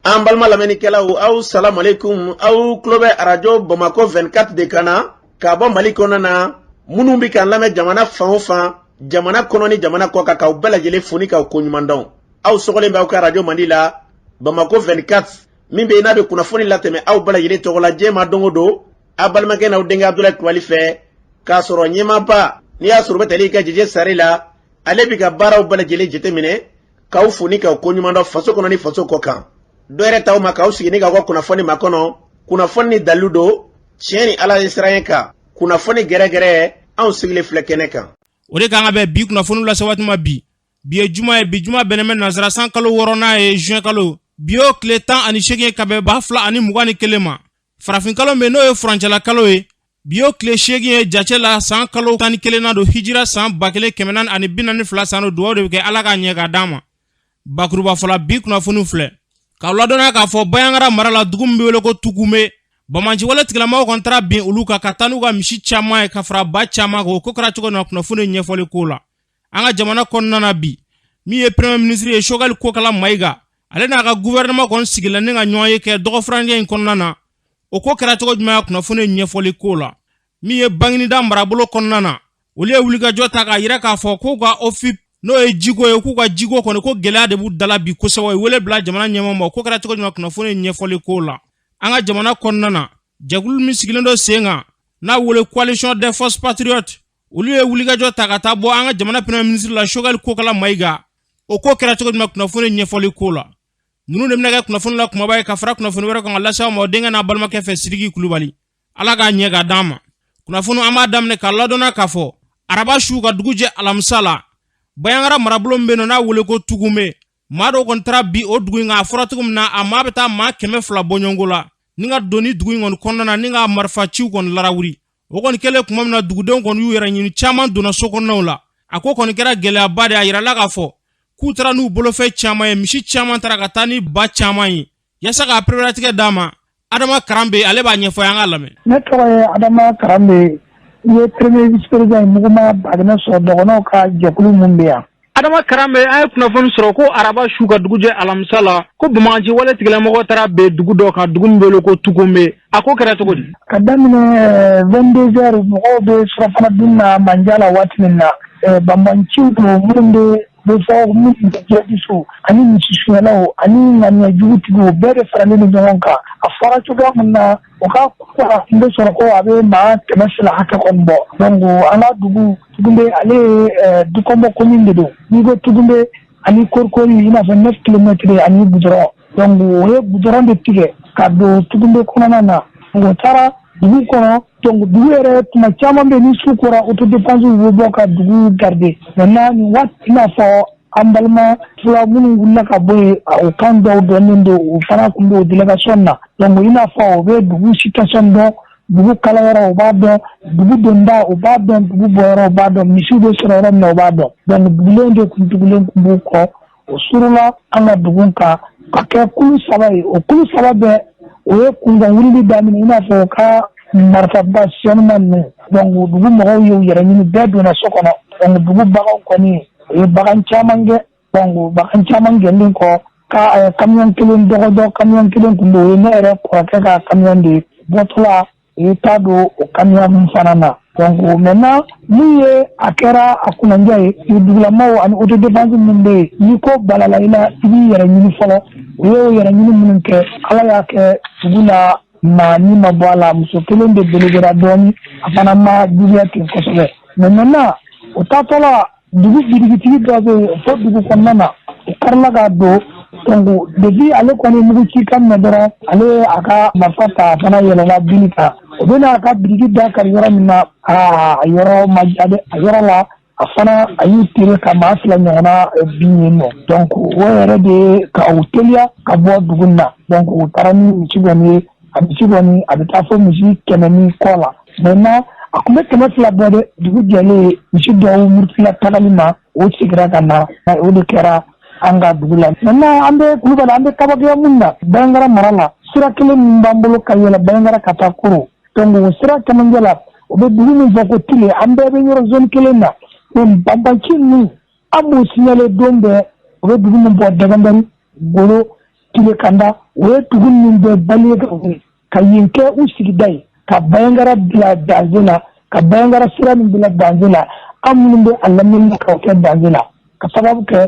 An balima lamɛnnikɛlaw, aw salamualeykum. Aw tulo bɛ arajo Bamakɔ 24 de kan na ka bɔ Mali kɔnɔna na. Minnu bɛ k'an lamɛn jamana fan o fan, jamana kɔnɔ ni jamana kɔ kan, k'aw bɛɛ lajɛlen fo ni k'aw koɲuman dɔn. Aw sɔgɔlen bɛ aw ka arajo mandi la, Bamakɔ 24, min bɛ yen n'a bɛ kunnafoni latɛmɛ aw bɛɛ lajɛlen tɔgɔ la diɲɛ ma don o don, aw balimakɛ n'aw denkɛ Abudulayi Kulubali fɛ, k'a sɔrɔ ɲɛmaaba n'i y'a sɔrɔ u bɛ tali kɛ Jeje Sare la, ale bɛ ka baaraw bɛɛ lajɛlen jateminɛ, k'aw fo ni k'aw koɲuman dɔn faso kɔnɔ ni faso kɔ kan. Dɔ yɛrɛ t'aw ma k'aw sigi ni k'aw ka kunnafoni makɔnɔ, kunnafoni ni dalilu don, tiɲɛ ni Ala ye siran kan, kunnafoni gɛrɛgɛrɛ, anw sigilen filɛ kɛnɛ kan. O de kan ka bɛn bi kunnafoni lase waati ma bi. Bi ye juma ye, bi juma bɛnnen bɛ nansara san kalo wɔɔrɔnan ye, juin kalo. Bi y'o tile 18 ye ka bɛn 2021 ma. Farafin kalo min n'o ye furancɛla kalo ye, bi y'o tile 8 ye jacɛ la, san kalo 11nan don, hijira san 1442 san don. Dugawu de bɛ kɛ Ala k'a ɲɛ k'a d'an ma. Bakuruba fɔla, bi kunnafoniw filɛ k'aw ladɔnniya k'a fɔ Bayangara mara la, dugu min bɛ wele ko Tukunbe, banbaanciwale tigilamɔgɔw kɔni taara bin olu kan ka taa n'u ka misi caman ye ka fara ba caman kan. O ko kɛra cogo min na, kunnafoni ɲɛfɔli ko la. An ka jamana kɔnɔna na bi, min ye premier ministre ye, Choguel Kokala Mayiga, ale n'a ka gouvernement kɔni sigila ni ka ɲɔgɔn ye kɛ dɔgɔfurancɛ in kɔnɔna na. O ko kɛra cogo jumɛn, kunnafoni ɲɛfɔli ko la. Min ye Banginida marabolo kɔnɔna na, olu ye wulikajɔ ta k'a yira k'a fɔ k'u ka OFIP, n'o ye jiko ye, k'u ka jiko kɔni ko gɛlɛya de b'u dala bi kosɛbɛ. U wele bila jamana ɲɛmɔgɔ ma. O ko kɛra cogo jumɛn, kunnafoni ɲɛfɔli ko la. An ka jamana kɔnɔna na, jɛkulu min sigilen don sen kan n'a wele Coalition des forces patriotes, olu ye wulikajɔ ta ka taa bɔ an ka jamana premier ministre la, Choguel Kokala Mayiga. O ko kɛra cogo jumɛn, kunnafoni ɲɛfɔli ko la. Ninnu de bɛna kɛ kunnafoni la kumaba ye ka fara kunnafoni wɛrɛ kan ka lase aw ma denkɛ n'a balimakɛ fɛ, Sidiki Kulubali. Ala k'a ɲɛ k'a d'an ma. Kunnafoni an b'a daminɛ k'a ladɔnna k'a fɔ araba su ka dugu jɛ alamisa la, Bayangara marabolo min bɛ yen nɔ n'a wele ko Tugunbe, maa dɔw kɔni taara bi o dugu in kan. A fɔra cogo min na, a maa bɛ taa maa 200 bɔɲɔgɔnko la ni ka don ni dugu in kɔni kɔnɔna na ni ka marifaciw kɔni larawuli. O kɔni kɛlen tuma min na, dugudenw kɔni y'u yɛrɛ ɲini, caman donna so kɔnɔnaw la. A ko kɔni kɛra gɛlɛyaba de ye. A yirala k'a fɔ k'u taara n'u bolofɛn caman ye, misi caman taara ka taa ni ba caman ye. Yaasa k'a pereperelatigɛ d'a ma, Adama Karanbe, ale b'a ɲɛfɔ, an k'a lamɛn. Ne tɔgɔ ye Adama Karanbe, n ye premier vice président ye mouvement Badɛmɛ sɔrɔ dɔgɔnɔw ka jɛkulu min bɛ yan. Adama Karanbe, an ye kunnafoni sɔrɔ ko araba su ka dugu jɛ alamisa la, ko banbaganci wale tigilamɔgɔ taara ben dugu dɔ kan, dugu min bɛ wele ko Tukunbe. A ko kɛra cogo di? Ka daminɛ 22 heures, mɔgɔw bɛ surafana dun na manja la waati min na, banbaanciw don minnu bɛ fɔ minnu bɛ jihadisiw ani misisunyɛlaw ani ŋaniya jugutigiw bɛɛ de faralen don ɲɔgɔn kan. A fɔra cogoya min na, o ka kun bɛ sɔrɔ ko a bɛ maa 200 hakɛ kɔni bɔ. Donc an ka dugu Tugunbe, ale ye Dukɔnbɔ commune de don. N'i ko Tugunbe ani Korikori, i n'a fɔ 9 kilomètres ani goudron. Donc o ye goudron de tigɛ ka don Tugunbe kɔnɔna na. O taara dugu kɔnɔ. Donc dugu yɛrɛ, tuma caman bɛ ni su kora, autodéfense bɛ bɔ ka dugu garder. Maintenant nin waati, i n'a fɔ an balima fula minnu wulila ka bɔ yen, o kan dɔw dɔnnen don, o fana tun b'o délégation na. Donc i n'a fɔ o bɛ dugu situation dɔn, dugu kalayɔrɔ u b'a dɔn, dugu donda u b'a dɔn, dugu bɔyɔrɔ u b'a dɔn, misiw bɛ sɔrɔ yɔrɔ min na u b'a dɔn. Donc dugulenw de tun tugulen tun b'u kɔ. O surula an ka dugu kan ka kɛ kulu saba ye. O kulu saba bɛɛ, o ye kunkan wulili daminɛ, i n'a fɔ u ka marifaba siyɛnima ninnu. Donc dugu mɔgɔw y'u yɛrɛ ɲini, bɛɛ donna so kɔnɔ. Donc dugu baganw kɔni, o ye bagan caman gɛn. Donc bagan caman gɛnlen kɔ, ka camion kelen dɔgɔdɔ, camion kelen tun don, o ye ne yɛrɛ kɔrɔkɛ ka camion de ye. Bɔtɔla, o ye taa don o camion min fana na. Donc maintenant, min ye a kɛra a kunnandiya ye, dugulamaw ani autodéfense min bɛ yen, n'i ko balala i la, i b'i yɛrɛ ɲini fɔlɔ. U y'o yɛrɛ ɲini minnu kɛ, Ala y'a kɛ dugu la maa ni ma bɔ a la, muso kelen de belebera dɔɔnin, a fana ma juguya ten kosɛbɛ. Mais maintenant o taatɔla, dugu birikitigi dɔ bɛ yen fo dugu kɔnɔna na, o karila ka don. Donc depuis ale kɔni mugu ci kan mɛn dɔrɔn, ale ye a ka marifa ta, a fana yɛlɛla bili kan. O bɛna a ka biriki da kari yɔrɔ min na, aa, a yɔrɔ ma ja dɛ. A yɔrɔ la, a fana a y'u tere ka maa fila ɲɔgɔnna bin yen nɔ. Donc o yɛrɛ de ye ka u teliya ka bɔ dugu na. Donc u taara ni misi kɔni ye. A misi kɔni, a bɛ taa fo misi 100 ni kɔ la. Maintenant a tun bɛ 200 bɔ dɛ. Dugu jɛlen, misi dɔw murutila tagali ma, o seginna ka na. O de kɛra an ka dugu la. Maintenant an bɛ Kulubali, an bɛ kabakoya mun na, Bayangara mara la, sira kelen min b'an bolo ka yɛlɛ Bayangara ka taa Koro, donc o sira camancɛ la, o bɛ dugu min fɔ ko Tile, an bɛɛ bɛ yɔrɔ zone kelen na. Mais banbanci ninnu, an b'o signaler don bɛɛ. O bɛ dugu min bɔ Dɛgɛndɛri, Golo, Tilekanda, o ye dugu ninnu bɛɛ bali ka yen kɛ u sigida ye, ka Bandiagara bila danger la, ka Bandiagara sira min bila danger la, an minnu bɛ a lamini na, k'o kɛ danger la, ka sababu kɛ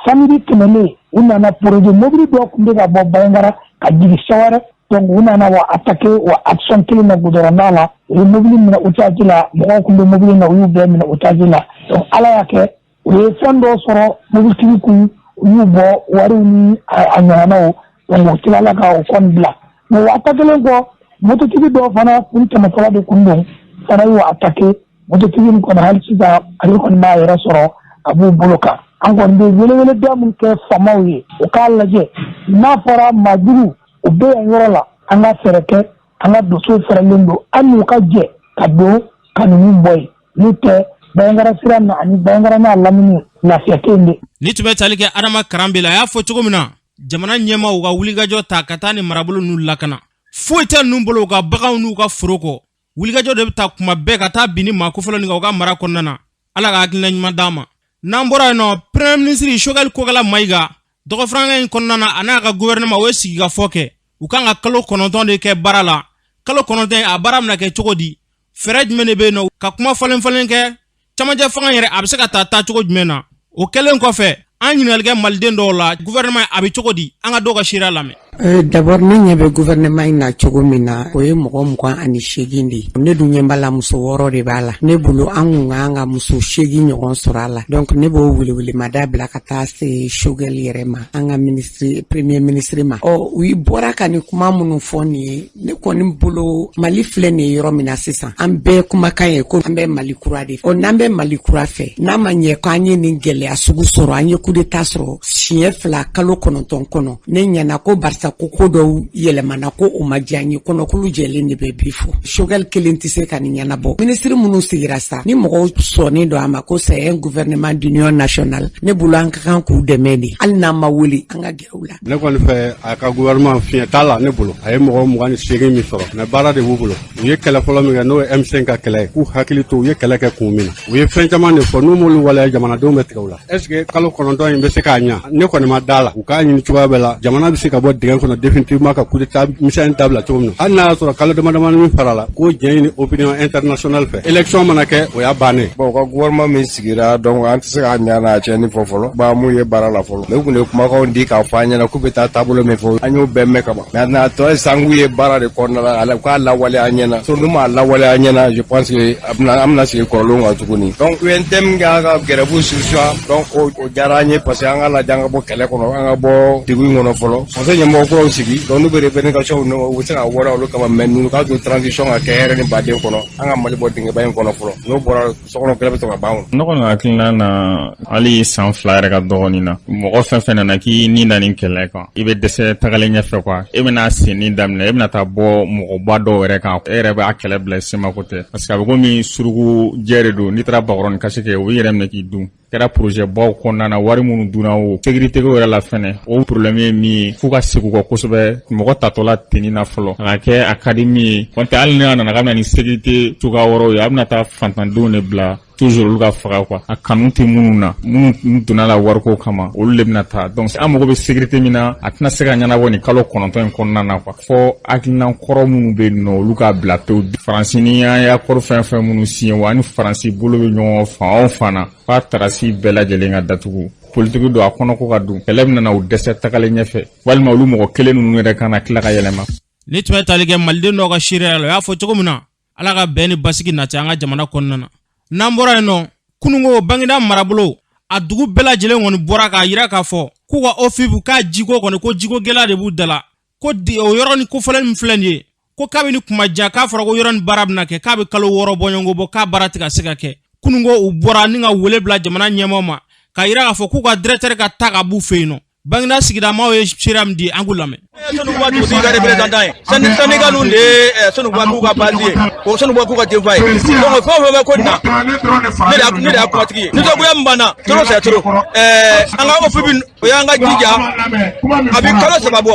samedi tɛmɛnen, u nana projet mobili dɔw tun bɛ ka bɔ Bandiagara ka jigin Sɛwɛrɛ. Donc u nana wa attaquer wa action kelen na goudron da la, u ye mobili minɛ otage la. Mɔgɔw tun bɛ mobili na, u y'u bɛɛ minɛ otage la. Donc Ala y'a kɛ, u ye fɛn dɔw sɔrɔ mobilitigi kun, u y'u bɔ wariw ni a ɲɔgɔnnaw. Donc u tilala ka o kɔni bila. Mais o attaquelen kɔ, mototigi dɔw fana kun tɛmɛtɔla de kun don fana y'u attaquer. Mototigi nin kɔni, hali sisan ale kɔni b'a yɛrɛ sɔrɔ, a b'u bolo kan. An kɔni bɛ weleweleda min kɛ faamaw ye, u k'a lajɛ, n'a fɔra maajugu o bɛ yan yɔrɔ la, an ka fɛɛrɛ kɛ, an ka donsow fɛrɛlen don, an n'u ka jɛ ka don ka ninnu bɔ yen. N'o tɛ, Bandiagara sira na ani Bandiagara n'a lamini, lafiya tɛ yen dɛ. Ni tun bɛ tali kɛ Adama Karanbe la, a y'a fɔ cogo min na, jamana ɲɛmaaw ka wulikajɔ ta ka taa ni marabolo ninnu lakana. Foyi tɛ ninnu bolo u ka baganw n'u ka foro kɔ. Wulikajɔ de bɛ taa kuma bɛɛ ka taa bin ni maa kofɔlɔ nin kan u ka mara kɔnɔna na. Ala ka hakilina ɲuman d'an ma. N'an bɔra yen nɔ, premier ministre Choguel Kokalla Maïga, dɔgɔfurankɛ in kɔnɔna na, a n'a ka gouvernement, o ye sigikafɔ kɛ. U kan ka kalo 9 de kɛ baara la. Kalo 9 a baara bɛna kɛ cogo di? Fɛɛrɛ jumɛn de bɛ yen nɔ ka kuma falen falen kɛ? Camancɛ fanga yɛrɛ, a bɛ se ka taa taacogo jumɛn na? O kɛlen kɔfɛ, an ɲininkali kɛ maliden dɔw la, gouvernement a bɛ cogo di? An ka dɔw ka seereya lamɛn. D'abord, ne ɲɛ bɛ gouvernement in na cogo min na, o ye mɔgɔ 28 de ye. Ne dun ɲɛ b'a la, muso wɔɔrɔ de b'a la. Ne bolo, an kun kan ka muso seegin ɲɔgɔn sɔrɔ a la. Donc ne b'o welewelemada bila ka taa se Choguel yɛrɛ ma, an ka ministre, premier ministre ma. Ɔ, u bɔra ka nin kuma minnu fɔ nin ye, ne kɔni bolo, Mali filɛ nin ye yɔrɔ min na sisan, an bɛɛ kumakan ye ko an bɛ Mali kura de. Ɔ, n'an bɛ Mali kura fɛ, n'a ma ɲɛ ko an ye nin gɛlɛya sugu sɔrɔ, an ye coup d'état sɔrɔ siɲɛ fila kalo 9 kɔnɔ, ne ɲɛna ko barisa ko ko dɔw yɛlɛmana ko o ma diya n ye, kɔnɔkulu jɛlen de bɛ bi fɔ. Choguel kelen tɛ se ka nin ɲɛnabɔ. Minisiri minnu sigira sa, ni mɔgɔw sɔnnen don a ma ko c'est un gouvernement d'union nationale, ne bolo, an ka kan k'u dɛmɛ de, hali n'an ma wele, an ka gɛrɛ u la. Ne kɔni fɛ, a ka gouvernement, fiɲɛ t'a la. Ne bolo, a ye mɔgɔ 28 min sɔrɔ, mais baara de b'u bolo. U ye kɛlɛ fɔlɔ min kɛ, n'o ye M5 ka kɛlɛ ye, k'u hakili to u ye kɛlɛ kɛ kun min na. U ye fɛn caman de fɔ, n'u m'olu waleya, jamanadenw bɛ tigɛ u la. Est ce que kalo 9 in bɛ se k'a ɲa? Ne kɔni ma da la. U k'a ɲini cogoya bɛɛ la, jamana bɛ se ka bɔ dingɛ kɔnɔ définitivement, ka coup d'état misɛn dabila cogo min na. Hali n'a y'a sɔrɔ kalo dama damani min fara la, k'o jɛn ɲini opinion internationale fɛ, élection mana kɛ, o y'a bannen. Bon, u ka gouvernement min sigira, donc an tɛ se k'a ɲa n'a cɛ ni fɔ fɔlɔ ba mun ye baara la fɔlɔ. Mais u tun ye kumakanw di k'a fɔ an ɲɛna k'u bɛ taa taabolo min fɔ, an y'o bɛɛ mɛn ka ban. Mais a tɔ ye sanku ye baara de kɔnɔna la, u k'a lawaleya an ɲɛna. So n'u m'a lawaleya an ɲɛna, je pense que a bɛna, an bɛna sigi kɔrɔlenw kan tuguni. Donc UNTM k'a ka grève surseoir, donc o diyara an ye, parce que an ka lajɛ, an ka bɔ kɛlɛ kɔnɔ, an ka bɔ degun in kɔnɔ fɔlɔ. Faso ɲɛmɔgɔ kuraw sigi, donc n'u bɛ revendication, u bɛ se ka waleya olu kama. Mais ninnu k'a to transition ka kɛ hɛrɛ ni baden kɔnɔ, an ka Mali bɔ dingɛba in kɔnɔ fɔlɔ. N'o bɔra, sokɔnɔ kɛlɛ bɛ to ka ban. Ne kɔni hakilina na, hali san 2 yɛrɛ ka dɔgɔnin na, mɔgɔ fɛn fɛn nana k'i ni da nin kɛlɛ kan, i bɛ dɛsɛ tagalen ɲɛfɛ quoi. E bɛna senni daminɛ, e bɛna taa bɔ mɔgɔba dɔw yɛrɛ kan, e yɛrɛ b'a kɛlɛ bila i semako tɛ, parce que a bɛ komi suruku jɛ de don. N'i taara bakɔrɔni kasi kɛ, o b'i yɛrɛ minɛ k'i dun. Kɛra projet baw kɔnɔna na, wari minnu dunna, o sécurité ko yɛrɛ la fɛnɛ, o problème ye min ye, f'u ka segin u kɔ kosɛbɛ. Mɔgɔ tatɔla tenue na fɔlɔ, a ka kɛ a ka di min ye kɔntɛ. Hali n'a nana k'a bɛna ni sécurité cogoya wɛrɛw ye, a bɛna taa fantandenw de bila toujours, olu ka faga quoi. A kanu tɛ minnu na, minnu donna la wariko kama, olu de bɛna taa. Donc an mago bɛ sécurité min na, a tɛna se ka ɲɛnabɔ nin kalo 9 in kɔnɔna na quoi. Fɔ hakilina kɔrɔ minnu bɛ yen nɔ, olu k'a bila pewu. Faransi ni an ye accord fɛn fɛn minnu signé, wa ani Faransi bolo bɛ ɲɔgɔn fan o fan na, f'a tarasi bɛɛ lajɛlen ka datugu. Politiki don, a kɔnɔko ka dun, kɛlɛ bɛna u dɛsɛ tagalen ɲɛfɛ, walima olu mɔgɔ kelen ninnu yɛrɛ kana tila ka yɛlɛma. Ni tun bɛ tali kɛ maliden dɔw ka seereya la, o y'a fɔ cogo min na, Ala ka bɛn ni basigi nati an ka jamana kɔnɔna na. N'an bɔra yen nɔ, kununko Bangeda marabolo, a dugu bɛɛ lajɛlen kɔni bɔra k'a yira k'a fɔ k'u ka OFIV k'a jiko kɔni, ko jiko gɛlɛya de b'u da la, ko o yɔrɔ ni kofɔlen min filɛ nin ye, ko kabini kuma jan k'a fɔra ko yɔrɔ ni baara bɛna kɛ, k'a bɛ kalo 6 bɔɲɔgɔnko bɔ, k'a baara tɛ ka se ka kɛ. Kununko u bɔra ni ka wele bila jamana ɲɛmaaw ma, k'a yira k'a fɔ k'u ka directeur ka taa ka b'u fɛ yen nɔ. Bangeda sigidamaw ye seereya min di, an k'u lamɛn. Sonukuba dugutigi ka représentant ye, syndicat ninnu de ye Sonukuba k'u ka base ye, o Sonukuba k'u ka denfa ye. Donc fɛn o fɛn bɛ ko nin na, ne de y'a kumatigi ye. Nisɔngoya min b'an na, trop c'est trop. An ka OFIV, o y'an ka jija, a bɛ kalo 3 bɔ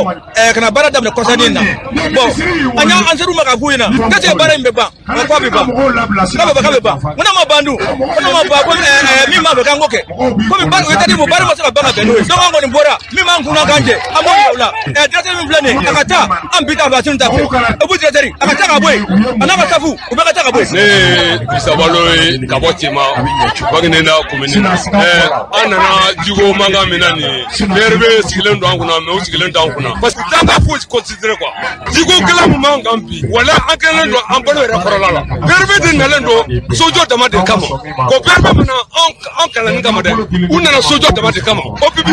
ka na baara daminɛ kɔsani in na. Bon, an y'an an ser'u ma k'a f'u ɲɛna qu'est-ce que baara in bɛ ban, k'a bɛ ban, k'a bɛ ban, k'a bɛ ban. Ko n'a ma ban dun, ko n'a ma ban, ko min b'a fɛ k'an k'o kɛ, komi o ye baara ma se ka ban ka bɛn n'o ye. Donc an kɔni bɔra. Min b'an kunna k'an jɛ, an b'o yira u la. Directeur min filɛ nin ye, a ka taa, an bi taa fɛ, Asimi t'a fɛ. O bu directeur, a ka taa ka bɔ yen. A n'a ka staff, u bɛɛ ka taa ka bɔ yen. Ne ye Dirisa Balo ye ka bɔ Tema, Bagineda commune na. An nana jiko mankan min na nin ye, PRB sigilen don an kunna, mais u sigilen t'an kunna parce que t'an ka foyi considéré quoi. Jiko gɛlɛn min b'an kan bi, wala an kɛlen don an balo yɛrɛ kɔrɔla la. PRB de nalen don sojɔ dama de kama. Ko PRB mana an kalanni kama dɛ, u nana sojɔ dama de kama. O bibi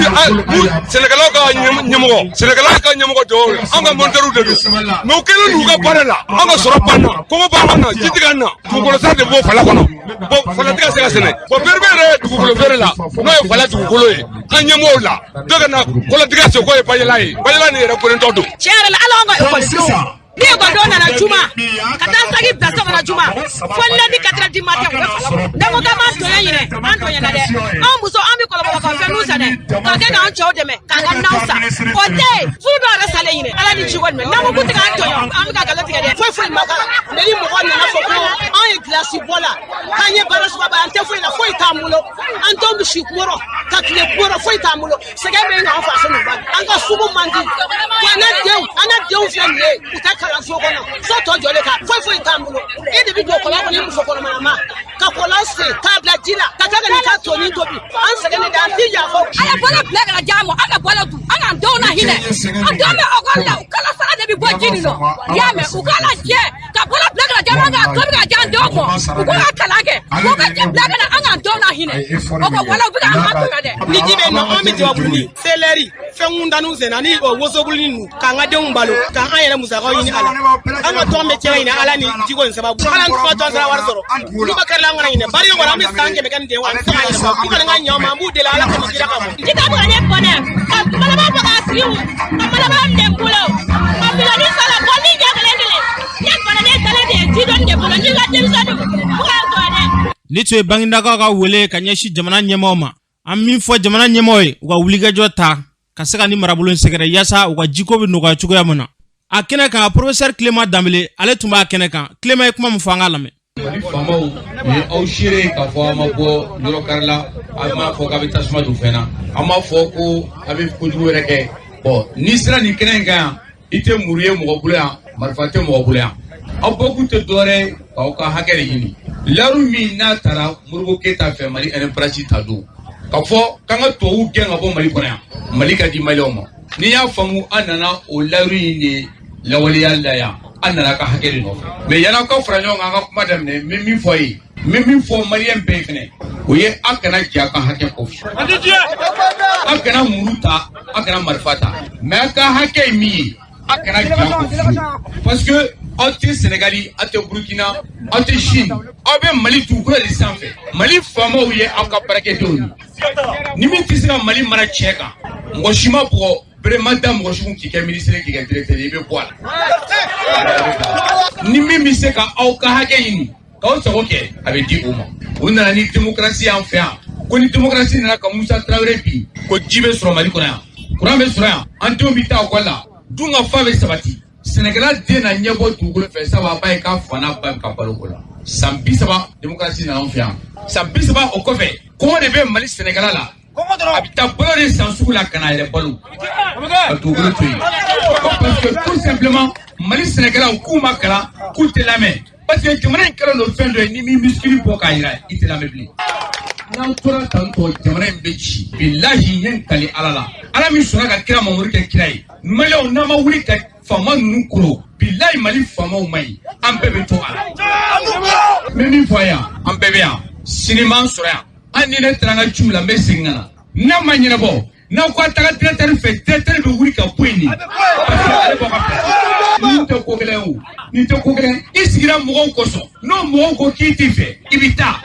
sɛnɛkɛlaw ka ɲɛmɔgɔ, sɛnɛkɛlaw ka ɲɛmɔgɔ dɔw, an ka mɔntɛriw de don, mais u kɛlen d'u ka baara la. An ka sɔrɔ banna, kɔngɔ b'an na, ji tigɛ an na, dugukolo sira de bɔ fala kɔnɔ. Bon, fala tɛ ka se ka sɛnɛ. Bon, PRB yɛrɛ ye dugukolo feere la, n'o ye fala dugukolo ye, an ɲɛmɔgɔw la dɔ ka na kɔlɔtigɛ se k'o ye Bayela ye, Bayela ni yɛrɛ konentɔ don. Tiɲɛ yɛrɛ la, hali anw ka ekɔlidenw, ni ekɔlidenw nana juma ka taa saki bila so kɔnɔ juma fo lundi 4 heures du matin, u bɛ fala kɔnɔ. Ne ko k'an b'an tɔɲɔ ɲinɛ, an tɔɲɔna dɛ. Anw muso, an bɛ kɔlɔbɔ ka fɛn san dɛ, k'a kɛ k'an cɛw dɛmɛ k'an ka naw san, o tɛ yen. Furu dɔw yɛrɛ salen ɲinɛ, Ala ni ci ko jumɛn. N'an ko k'u tɛ k'an tɔɲɔ, an bɛ ka nkalon tigɛ dɛ. Foyi foyi ma k'a la. Mais ni mɔgɔ nana fɔ ko anw ye gilasi bɔ la, k'an ye baara sugu bɛɛ, an tɛ foyi la, foyi t'an bolo. An denw bɛ si kungo rɔ ka tile kungo rɔ, foyi t'an bolo. Sɛgɛn bɛ yen, an faso nin ba, an ka sugu man di wa. Ne denw, an ne denw filɛ nin ye, u tɛ kalanso kɔnɔ, so tɔ jɔlen kan, foyi foyi t'an bolo. E de bɛ don kɔlɔn kɔnɔ, i muso kɔnɔma ka kɔlɔn sen k'a bila ji la ka taa ka n'i ka toni tobi. An sɛgɛnnen de, an ti yafa. A ye balo bila ka na di an ma, an ka balo dun, an k'an denw na hinɛ. An denw bɛ ekɔli la, u kalo sara de bɛ bɔ ji nin nɔ. I y'a mɛn, u k'a lajɛ ka balo bila ka na di an ma, an k'a tobi ka di an denw ma, u k'u ka kalan kɛ, u ka ji bila ka na, an k'an denw na hinɛ. O ko wala u bɛ k'an tɔɲɔ dɛ. Ni ji bɛ yen nɔ, an bɛ jababuluni, seleri, fɛn kuntanninw sɛnɛ ani wosobuluni ninnu k'an ka denw balo, k'an yɛrɛ musakaw ɲini a la. An ka tɔn bɛ tiɲɛ ɲini Ala ni jiko in sababu. Hali an tɛ tɔn sara wari sɔrɔ. N'u ma kari la, an kana ɲinɛ. Bari kɔni, an bɛ san 100 kɛ nin den wa, an tɛ se k'a ɲɛnabɔ. U kana ka ɲɛ an ma, an b'u deli Ala kama, kira kama. Ji tɛ bɔ ka ne bɔnɛ ka malaba bɔ k'a sigi u ka malaba minɛ n bolo ka miliyɔni sara bɔli ɲɛ kelen kelen. Ne bɔnɛ, ne dalen de ye ji dɔɔni de bolo n'i ka denmisɛnninw fo k'a tɔ dɛ. Ni tun ye Bangindakaw ka wele ka ɲɛsin jamana ɲɛmaaw ma. An min fɔ jamana ɲɛmaaw ye, u ka wulikajɔ ta ka se ka ni marabolo sɛgɛrɛ yaasa u ka jiko bɛ nɔgɔya cogoya min na. A kɛnɛ kan, professeur Clément Danbele, ale tun b'a kɛnɛ kan. Clément ye kuma min fɔ, an k'a lamɛn. Mali faamaw, u ye aw seere k'a fɔ an ma bɔ yɔrɔ kari la, an m'a fɔ k'a bɛ tasuma don fɛn na, an m'a fɔ ko a bɛ kojugu wɛrɛ kɛ. Bɔn, n'i sera nin kɛnɛ in kan yan, i tɛ muru ye mɔgɔ bolo yan, marifa tɛ mɔgɔ bolo yan. Aw bɔkun tɛ dɔwɛrɛ ye k'aw ka hakɛ de ɲini. Layiru min n'a taara Modibo Keyita fɛ Mali indépendance ta don, ka fɔ k'an ka tubabuw gɛn ka bɔ Mali kɔnɔ yan, Mali ka di Maliyɛnw ma. N'i y'a faamu, an nana o layiru in de lawaleya la yan, an nana ka hakɛ de nɔfɛ. Mais yan'aw ka fara ɲɔgɔn kan, an ka kuma daminɛ, n bɛ min fɔ a ye, n bɛ min fɔ Maliyɛn bɛɛ ye fɛnɛ, o ye aw kana jɛ a ka hakɛ kɔ. Aw kana muru ta, aw kana marifa ta, mais aw ka hakɛ ye min ye, aw kana jɛ a kɔ fiyewu. Parce que aw tɛ Senegali, aw tɛ Burukina, aw tɛ Chine, aw bɛ Mali dugukolo de sanfɛ. Mali faamaw ye aw ka baarakɛdenw ye. Ni min tɛ se ka Mali mara tiɲɛ kan, mɔgɔ si ma bugɔ, bere ma da mɔgɔ si kun k'i kɛ ministre, k'i kɛ directeur, i bɛ bɔ a la. Ni min bɛ se ka aw ka hakɛ ɲini k'aw sago kɛ, a bɛ di o ma. U nana ni démocratie y'an fɛ yan, ko ni démocratie nana ka Musa Tarawele bi, ko ji bɛ sɔrɔ Mali kɔnɔ yan, courant bɛ sɔrɔ yan, an denw bɛ taa ekɔli la, dun ka fa bɛ sabati. Sɛnɛkɛla den na ɲɛbɔ dugukolo fɛ, sabu a b'a ye k'a fa n'a ba bɛ ka balo o la. San 30 démocratie nana anw fɛ yan, san 30 o kɔfɛ, kɔngɔ de bɛ Mali sɛnɛkɛla la. A bɛ taa balo de san sugu la ka n'a yɛrɛ balo ka dugukolo to yen, parce que tout simplement Mali sɛnɛkɛlaw k'u ma kalan, k'u tɛ lamɛn, parce que jamana in kɛlen don fɛn dɔ ye, ni m'i muscle bɔ k'a jira, i tɛ lamɛn bilen. N'an tora tan tɔ, jamana in bɛ ci. Bilahi, n ye n kali Ala la, Ala min sɔnna ka kira Mamadu kɛ kira ye, Maliyɛnw, n'an ma wuli ka faama ninnu koro, bilahi, Mali faamaw ma ɲi, an bɛɛ bɛ to a la. N bɛ min fɔ yan, an bɛɛ bɛ yan, sini m'an sɔrɔ yan. Hali ni ne taara n ka ciw la, n bɛ segin ka na. N'a ma ɲɛnabɔ, n'aw ko a taga directeur fɛ, directeur bɛ wuli ka bɔ yen de, parce que ale b'aw ka place. Nin tɛ ko gɛlɛn ye o, nin tɛ ko gɛlɛn. I sigira mɔgɔw kosɔn, n'o mɔgɔw ko k'i t'i fɛ, i bɛ taa.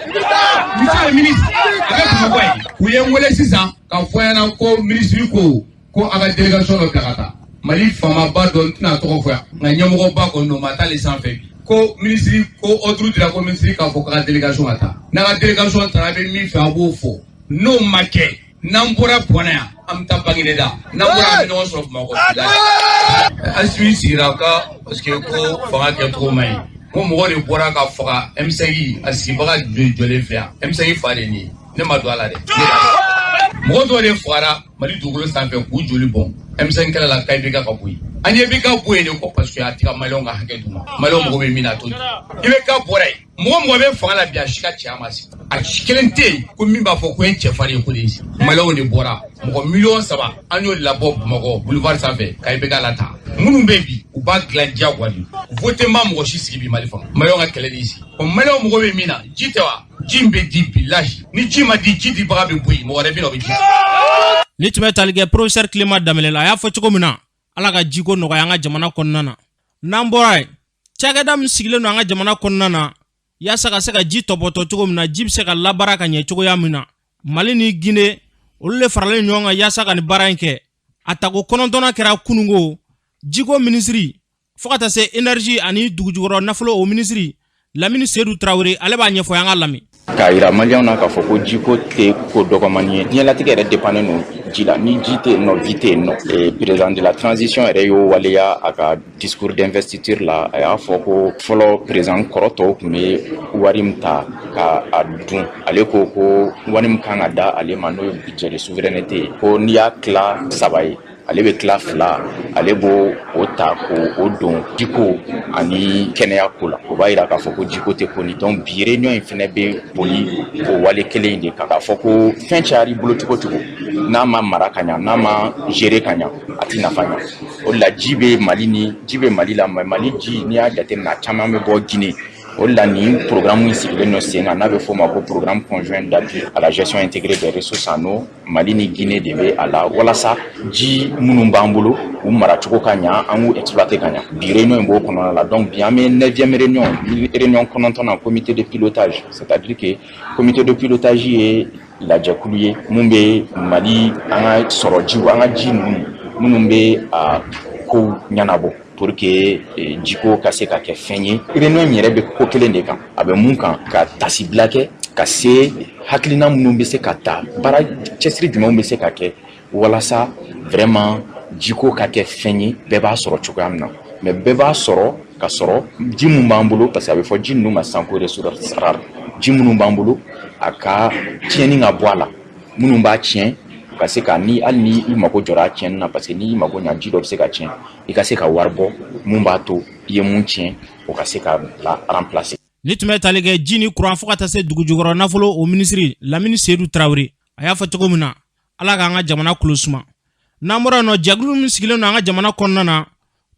Monsieur le ministre, a bɛ Bamakɔ yen. U ye n wele sisan k'a fɔ n ɲɛna ko ministre ko a ka délégation dɔ bila ka taa. Mali faamaba dɔ, n tɛna tɔgɔ fɔ yan, nka ɲɛmɔgɔba kɔni don, maa t'ale sanfɛ bi. Ko ministre ko ordre dira ko ministre k'a fɔ k'a ka délégation ka taa. N'a ka délégation taara, a bɛ min fɛ, a b'o fɔ. N'o ma kɛ, n'an bɔra Bɔnɛ yan, an bɛ taa Bagineda. N'an bɔra, an bɛ ɲɔgɔn sɔrɔ Bamakɔ. Asimi sigira ka parce que ko fanga kɛcogo man ɲi. Ko mɔgɔ de bɔra ka faga M5 a sigibaga jɔlen filɛ yan. M5 fa de ye nin ye. Ne ma don a la dɛ. Mɔgɔ dɔw de fagara Mali dugukolo sanfɛ k'u joli bɔn M5 kɛlɛ la k'IBK ka bɔ yen. An ye IBK bɔ yen de ko parce que a tɛ ka maliyɛnw ka hakɛ d'u ma. Maliyɛnw mago bɛ min na a t'o di. IBK bɔra yen. Mɔgɔ mɔgɔ bɛ fanga la bi a si ka cɛya ma sigi. A si kelen tɛ yen ko min b'a fɔ ko ye cɛfarin ye ko de ye sigi. Maliyɛnw de bɔra mɔgɔ 3 miliyɔn an y'o labɔ Bamakɔ boulevard sanfɛ ka IBK lataa. Minnu bɛ bi u b'a dilan diyagoya de. Voté ma mɔgɔ si sigi bi Mali fanga. Maliyɛnw ka kɛlɛ de y'i sigi. O maliyɛnw mago bɛ min na ji tɛ wa? Ji in bɛ di bilahi. Ni ji ma di ji dibaga bɛ bɔ yen mɔgɔ wɛrɛ bɛ na o bɛ ji. Ni tun bɛ tali kɛ professeur Clément Danbɛlɛ la, a y'a fɔ cogo min na, Ala ka jiko nɔgɔya an ka jamana kɔnɔna na. N'an bɔra yen, cakɛda min sigilen don an ka jamana kɔnɔna na yaasa ka se ka ji tɔpɔtɔ cogo min na, ji bɛ se ka labaara ka ɲɛ cogoya min na, Mali ni Guinée olu le faralen ɲɔgɔn kan yaasa ka nin baara in kɛ. A tako 9nan kɛra kununko. Jiko minisiri fo ka taa se énergie ani dugujukɔrɔ nafolo o minisiri Lamini Sedu Tarawele, ale b'a ɲɛfɔ, an ka lamɛn. K'a yira maliyɛnw na k'a fɔ ko jiko tɛ ko dɔgɔmani ye. Diɲɛlatigɛ yɛrɛ dépendant don ji la. Ni ji tɛ yen nɔ, vie tɛ yen nɔ. Président de la transition yɛrɛ y'o waleya a ka discours d'investiture la. A y'a fɔ ko fɔlɔ président kɔrɔ tɔw tun bɛ wari min ta ka a dun, ale ko ko wari min kan ka da ale ma, n'o ye budget de souveraineté ye, ko n'i y'a tila saba ye, ale bɛ tila fila, ale b'o o ta ko o don jiko ani kɛnɛya ko la. O b'a yira k'a fɔ ko jiko tɛ ko ni. Donc bi réunion in fɛnɛ bɛ boli o wale kelen in de kan, k'a fɔ ko fɛn cayara i bolo cogo cogo, n'a ma mara ka ɲa, n'a ma gérer ka ɲa, a ti nafa ɲa. O de la ji bɛ Mali ni ji bɛ Mali la, mais Mali ji, n'i y'a jateminɛ, a caman bɛ bɔ Guinée. O de la nin programme in sigilen don sen kan, n'a bɛ f'o ma ko programme conjoint d'appui à la gestion intégrée des ressources en eau. Mali ni Guinée de bɛ a la, walasa ji minnu b'an bolo, u maracogo ka ɲa, an k'u exploiter ka ɲa. Bi réunion in b'o kɔnɔna la. Donc bi an bɛ neuvième réunion, réunion 9nan, comité de pilotage, c'est à dire que comité de pilotage ye lajɛkulu ye mun bɛ Mali an ka sɔrɔ jiw, an ka ji ninnu minnu bɛ a kow ɲɛnabɔ pour que jiko ka se ka kɛ fɛn ye. Réunion in yɛrɛ bɛ ko kelen de kan, a bɛ mun kan, ka tasibila kɛ ka se hakilina minnu bɛ se ka ta, baara cɛsiri jumɛnw bɛ se ka kɛ walasa vraiment jiko ka kɛ fɛn ye bɛɛ b'a sɔrɔ cogoya min na. Mais bɛɛ b'a sɔrɔ ka sɔrɔ ji mun b'an bolo, parce que a bɛ fɔ ji ninnu ma sisan ko ressources rares, ji minnu b'an bolo, a ka tiɲɛni ka bɔ a la, minnu b'a tiɲɛ ka se ka ni hali ni i mago jɔra a tiɲɛni na, parce que n'i mago ɲa, ji dɔ bɛ se ka tiɲɛ, i ka se ka wari bɔ mun b'a to i ye mun tiɲɛ, o ka se ka bila remplacer. Ni tun bɛ tali kɛ ji ni kuran fo ka taa se dugujukɔrɔ nafolo o minisiri Lamini Sedu Tarawele, a y'a fɔ cogo min na, Ala k'an ka jamana kulo suma. N'an bɔra yen nɔ, jɛkulu min sigilen don an ka jamana kɔnɔna na,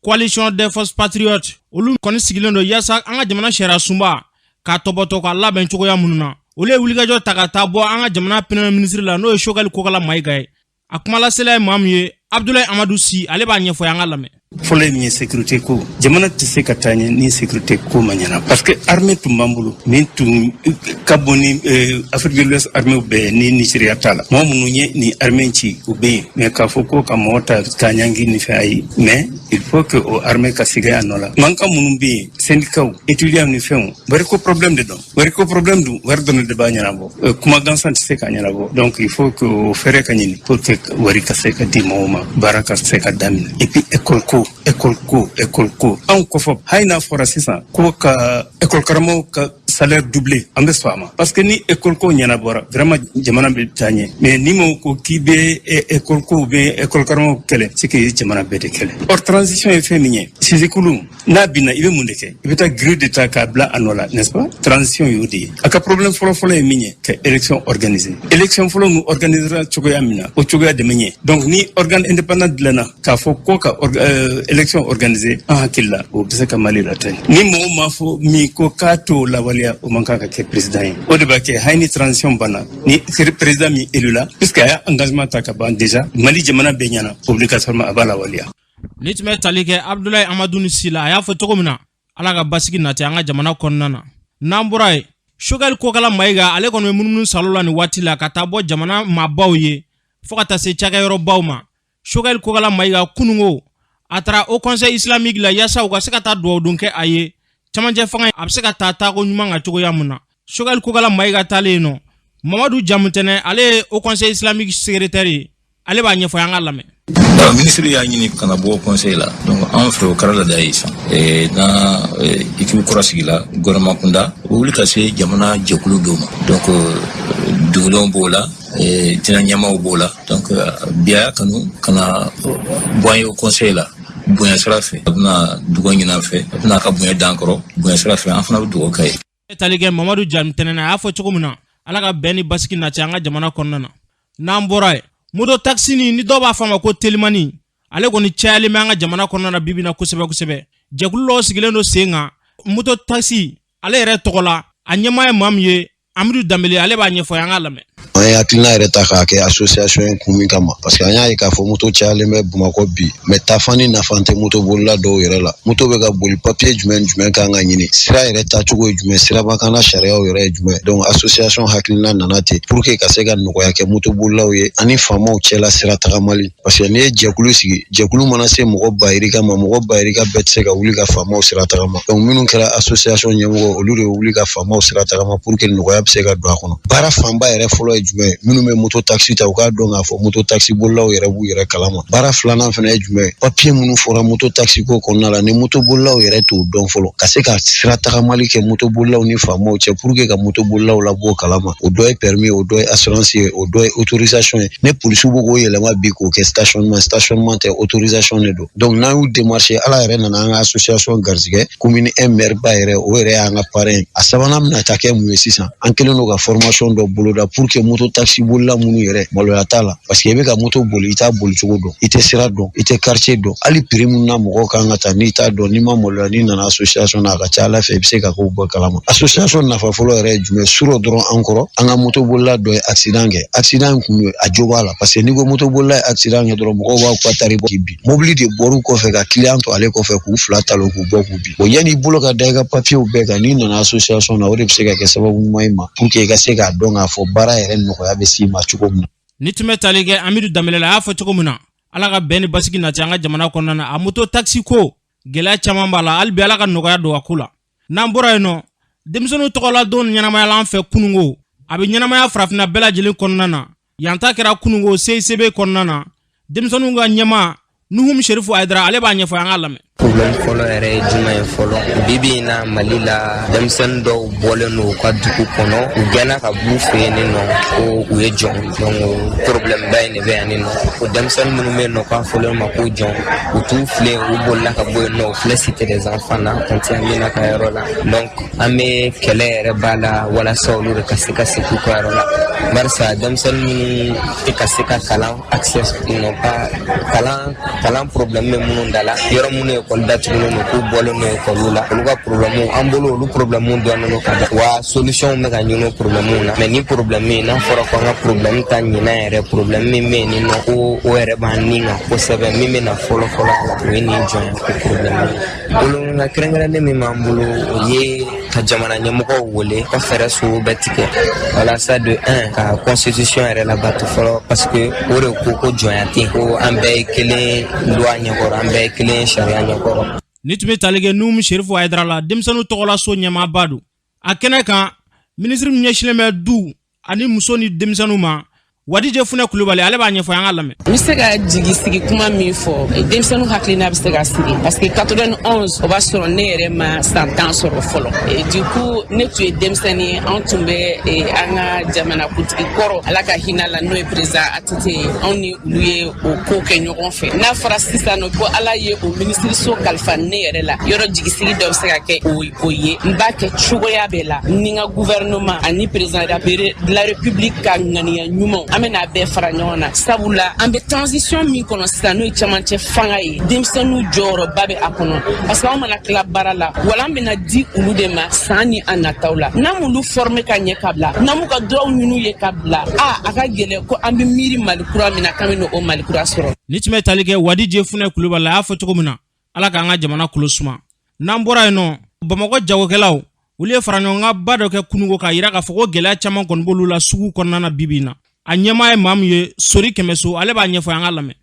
Coalition des forces patriotes, olu kɔni sigilen don yaasa an ka jamana sariya sunba k'a tɔbɔtɔ k'a labɛn cogoya minnu na, olu ye wulikajɔ ta ka taa bɔ an ka jamana premier ministre la, n'o ye Choguel Kokalla Maïga ye. A kumalasela ye maa min ye, Abdoulaye Amadou Sy, ale b'a ɲɛfɔ, an ka lamɛn. Fɔlɔ ye min ye, sécurité ko. Jamana tɛ se ka taa ɲɛ ni sécurité ko ma ɲɛna, parce que armée tun b'an bolo min tun ka bon ni Afrique de l'Ouest armée bɛɛ ni Nigeria t'a la. Mɔgɔ minnu ye ni armée ci, u bɛ yen, mais k'a fɔ ko ka mɔgɔ ta k'a ɲangi ni fɛn, ayi. Mais il faut que o armée ka segin a nɔ la. Mankan minnu bɛ yen, syndicats, étudiants ni fɛnw, wariko problème de don. Wariko problème dun, wari dɔrɔn de b'a ɲɛnabɔ, kuma gansan tɛ se k'a ɲɛnabɔ. Donc il faut que o fɛɛrɛ ka ɲini pour que wari ka se ka di mɔgɔw ma, baara ka se ka daminɛ. Et puis école ko, école ko, école ko, anw kɔfɔ, hali n'a fɔra sisan ko ka école karamɔgɔw ka salaire doublé, an bɛ sɔn a ma, parce que ni école ko ɲɛnabɔra, vraiment jamana bɛ taa ɲɛ. Mais ni mɔgɔw ko k'i bɛ école ko bɛ école karamɔgɔw kɛlɛ, c'est que jamana bɛɛ de kɛlɛ. Or transition ye fɛn min ye, sisikulu n'a binna, i bɛ mun de kɛ? I bɛ taa grue de ta k'a bila a nɔ la, n'est-ce pas? Transition y'o de ye. A ka problème fɔlɔ-fɔlɔ ye min ye, ka élection organiser. Élection fɔlɔ ninnu organisera cogoya min na, o cogoya de bɛ ɲɛ. Donc ni organe indépendant dilanna k'a fɔ ko ka élection organiser, an hakili la o bɛ se ka Mali la taa. Ni mɔgɔ m'a fɔ min ko k'a t'o lawaleya, o man kan ka kɛ président ye. O de b'a kɛ hali ni transition banna, ni président min élu la, puisque a y'a engagement ta ka ban déjà Mali jamana bɛɛ ɲɛna, obligatoirement a b'a lawaleya. Ni tun bɛ tali kɛ Abdoulaye Amadou Sy la, a y'a fɔ cogo min na, Ala ka basigi nati an ka jamana kɔnɔna na. N'an bɔra yen, Choguel Kokalla Maïga, ale kɔni bɛ munumunu salo la nin waati la ka taa bɔ jamana maabaw ye fo ka taa se cakɛyɔrɔbaw ma. Choguel Kokalla Maïga, kunungo a taara Haut Conseil islamique la yaasa u ka se ka taa dugawu kɛ a ye camancɛ fanga a bɛ se ka taa taako ɲuman kan cogoya mun na. Choguel Kokalla Maïga taalen yen nɔ, Mamadu Jamutɛnɛ, ale ye Haut Conseil islamique secrétaire ye, ale b'a ɲɛfɔ, an ka lamɛn. Minisiri y'a ɲini ka na bɔ conseil la. Donc an fɛ, o kɛra lada ye sisan na équipe kura sigila gouvernement kunda, o wuli ka se jamana jɛkulu dɔw ma. Donc dugulenw b'o la. Diinɛ ɲɛmaaw b'o la. Donc bi a y'a kanu ka na bɔ an ye haut conseil la bonya sira fɛ. A bɛna dugawu ɲini an fɛ, a bɛna a ka bonya d'an kɔrɔ bonya sira fɛ, an fana bɛ dugawu k'a ye. Tali kɛ Mamadu Jamu tɛnɛn a y'a fɔ cogo min na, Ala ka bɛn ni basigi nati an ka jamana kɔnɔna na. N'an bɔra yen, moto taxi ni dɔw b'a fɔ a ma ko telimani, ale kɔni cayalen bɛ an ka jamana kɔnɔna na bibi na kosɛbɛ kosɛbɛ. Jɛkulu dɔw sigilen don sen kan moto taxi ale yɛrɛ tɔgɔ la. A ɲɛmaa ye maa min ye, Amidu Danbele, ale b'a ɲɛfɔ, an k'a lamɛn. An ye hakilina yɛrɛ ta k'a kɛ association ye kun min kama, parce que an y'a ye k'a fɔ moto cayalen bɛ Bamakɔ bi, mais tafan ni nafa tɛ moto bolila dɔw yɛrɛ la. Moto bɛ ka boli, papier jumɛn jumɛn kan ka ɲini, sira yɛrɛ taacogo ye jumɛn, sirabakanna sariyaw yɛrɛ ye jumɛn? Donc association hakilina nana ten pour que ka se ka nɔgɔya kɛ moto bolilaw ye ani faamaw cɛla sira tagamali, parce que n'i ye jɛkulu sigi, jɛkulu mana se mɔgɔ 300 ma, mɔgɔ 300 bɛɛ tɛ se ka wuli ka faamaw sira tagama. Donc minnu kɛra association ɲɛmɔgɔ, olu de bɛ wuli ka faamaw sira tagama pour que nɔgɔya bɛ se ka don a kɔnɔ. Baara fanba yɛrɛ fɔlɔ ye jumɛn ye? Minnu bɛ moto taxi ta, u k'a dɔn k'a fɔ moto taxi bolilaw yɛrɛ b'u yɛrɛ kalama. Baara filanan fana ye jumɛn ye? Papiye minnu fɔra moto taxi ko kɔnɔna la, ni moto bolilaw yɛrɛ t'o dɔn fɔlɔ, ka se ka sira tagamali kɛ moto bolilaw ni faamaw cɛ pour que ka moto bolilaw labɔ kalama. O dɔ ye permis ye, o dɔ ye assurance ye, o dɔ ye autorisation ye. Ne polisiw b'o k'o yɛlɛma bi k'o kɛ stationnement. Stationnement tɛ, autorisation de don. Donc n'an y'u démarché, Ala yɛrɛ nana an ka association garijɛgɛ commune 1 maire ba yɛrɛ, o yɛrɛ y'an ka parrain. A sabanan bɛna taa kɛ mun ye sisan? An kɛlen don ka formation dɔ boloda pour que moto taxi bolila minnu yɛrɛ maloya t'a la, parce que i bɛ ka moto boli, i t'a boli cogo dɔn, i tɛ sira dɔn, i tɛ quartier dɔn, hali prix mun na mɔgɔw kan ka ta n'i t'a dɔn. N'i ma maloya, n'i nana association na, a ka ca Ala fɛ i bɛ se ka kow bɔ kalama. Association nafa fɔlɔ yɛrɛ ye jumɛn? Surɔ dɔrɔn, an kɔrɔ, an ka moto bolila dɔ ye accident kɛ. Accident in kun ye, a jo b'a la, parce que n'i ko moto bolila ye accident kɛ dɔrɔn, mɔgɔw b'a ka tari bɔ k'i bin. Mobili de bɔr'u kɔfɛ ka client to ale kɔfɛ k'u fila talon k'u bɔ k'u bin. Bon, yanni i bolo ka da i ka papiyew bɛɛ kan, n'i nana association na, o de bɛ se ka kɛ sababu ɲuman ye ma pour que i ka se k'a dɔn k'a fɔ baara yɛrɛ nɔgɔya bɛ s'i ma cogo min na. Ni tun bɛ tali kɛ Amidu Danbele la, a y'a fɔ cogo min na, Ala ka bɛn ni basigi nati an ka jamana kɔnɔna na. A moto taxi ko gɛlɛya caman b'a la, hali bi Ala ka nɔgɔya don a ko la. N'an bɔra yen nɔ, denmisɛnninw tɔgɔla don ɲɛnamayala an fɛ kunungo, a bɛ ɲɛnamaya farafinna bɛɛ lajɛlen kɔnɔna na. Yan ta kɛra kunungo CICB kɔnɔna na. Denmisɛnninw ka ɲɛmaa Nuhum Sherifu Ayidara, ale b'a ɲɛfɔ, an k'a lamɛn. Problème fɔlɔ yɛrɛ ye jumɛn ye fɔlɔ? Bi bi in na, Mali la, denmisɛnnin dɔw bɔlen don u ka dugu kɔnɔ, u gɛnna ka b'u fɛ yen nɔ ko u ye jɔn. Donc problème ba in de bɛ yan nɔ. O denmisɛnnin minnu bɛ yen nɔ k'a fɔlen ma ko jɔn, u t'u filɛ, u bolila ka bɔ yen nɔ, u filɛ cité des enfants na, tantie Amina ka yɔrɔ la. Donc an bɛ kɛlɛ yɛrɛ b'a la walasa olu de ka se ka segin u ka yɔrɔ la, barisa denmisɛnnin minnu tɛ ka se ka kalan, accès, ils n'ont pas kalan, kalan problème bɛ minnu da la, yɔrɔ minnu ekɔli datugulen don, k'u bɔlen don ekɔliw la, olu ka problème an bolo, olu problème dɔnnen don ka ban wa solution bɛ ka ɲini o problème na. Mais ni problème min n'a fɔra ko an ka problème ta ɲinan yɛrɛ, problème min bɛ yen nɔ ko o yɛrɛ b'an ni kan kosɛbɛ, min bɛ na fɔlɔ fɔlɔ a la, o ye nin jɔnya ko problème ye. Bolonka kɛrɛnkɛrɛnnen min b'an bolo, o ye ka jamana ɲɛmɔgɔw wele ka fɛɛrɛ sugu bɛɛ tigɛ walasa de un ka constitution yɛrɛ labato fɔlɔ, parce que o de ko ko jɔnya tɛ yen, ko an bɛɛ ye kelen loi ɲɛkɔrɔ, an bɛɛ ye kelen sariya ɲɛkɔrɔ. Ni tun bɛ tali kɛ Nuhum Sherifu Ayidara la, denmisɛnninw tɔgɔla so ɲɛmaaba don. A kɛnɛ kan, minisiri min ɲɛsinnen bɛ du ani muso ni denmisɛnninw ma, Wadije Funɛ Kulubali, ale b'a ɲɛfɔ, an k'a lamɛn. N bɛ se ka jigi sigi kuma min fɔ, denmisɛnninw hakilina bɛ se ka sigi, parce que 91, o b'a sɔrɔ ne yɛrɛ ma san 10 sɔrɔ fɔlɔ. Et du coup ne tun ye denmisɛnnin ye. An tun bɛ an ka jamanakuntigi kɔrɔ, Ala ka hinɛ la, n'o ye président ATT ye, anw ni olu ye o ko kɛ ɲɔgɔn fɛ. N'a fɔra sisan nɔ ko Ala ye o minisiriso kalifa ne yɛrɛ la, yɔrɔ jigisigi dɔ bɛ se ka kɛ o ye. N b'a kɛ cogoya bɛɛ la ni n ka gouvernement ani président de la République ka ŋaniya ɲumanw, an bɛna a bɛɛ fara ɲɔgɔn na, sabula an bɛ transition min kɔnɔ sisan, n'o ye cɛmancɛ fanga ye, denmisɛnninw jɔyɔrɔba bɛ a kɔnɔ, parce que anw mana tila baara la, wala an bɛna di olu de ma san ni a nataw la. N'an m'olu former ka ɲɛ ka bila, n'an m'u ka droits ɲini ye ka bila, a ka gɛlɛn ko an bɛ miiri Mali kura min na, k'an bɛ o Mali kura sɔrɔ. Ni tun bɛ tali kɛ Wadije Funɛ Kulubali, a y'a fɔ cogo min na, Ala k'an ka jamana kolo suma. N'an bɔra yen nɔ, Bamakɔ jagokɛlaw, olu ye faraɲɔgɔnkanba dɔ kɛ kununko k'a yira k'a fɔ ko gɛlɛya caman kɔni b'olu la sugu kɔnɔna na bibi in na. A ɲɛmaa ye maa min ye, Sori Kɛmɛso, ale b'a ɲɛfɔ, an k'a lamɛn.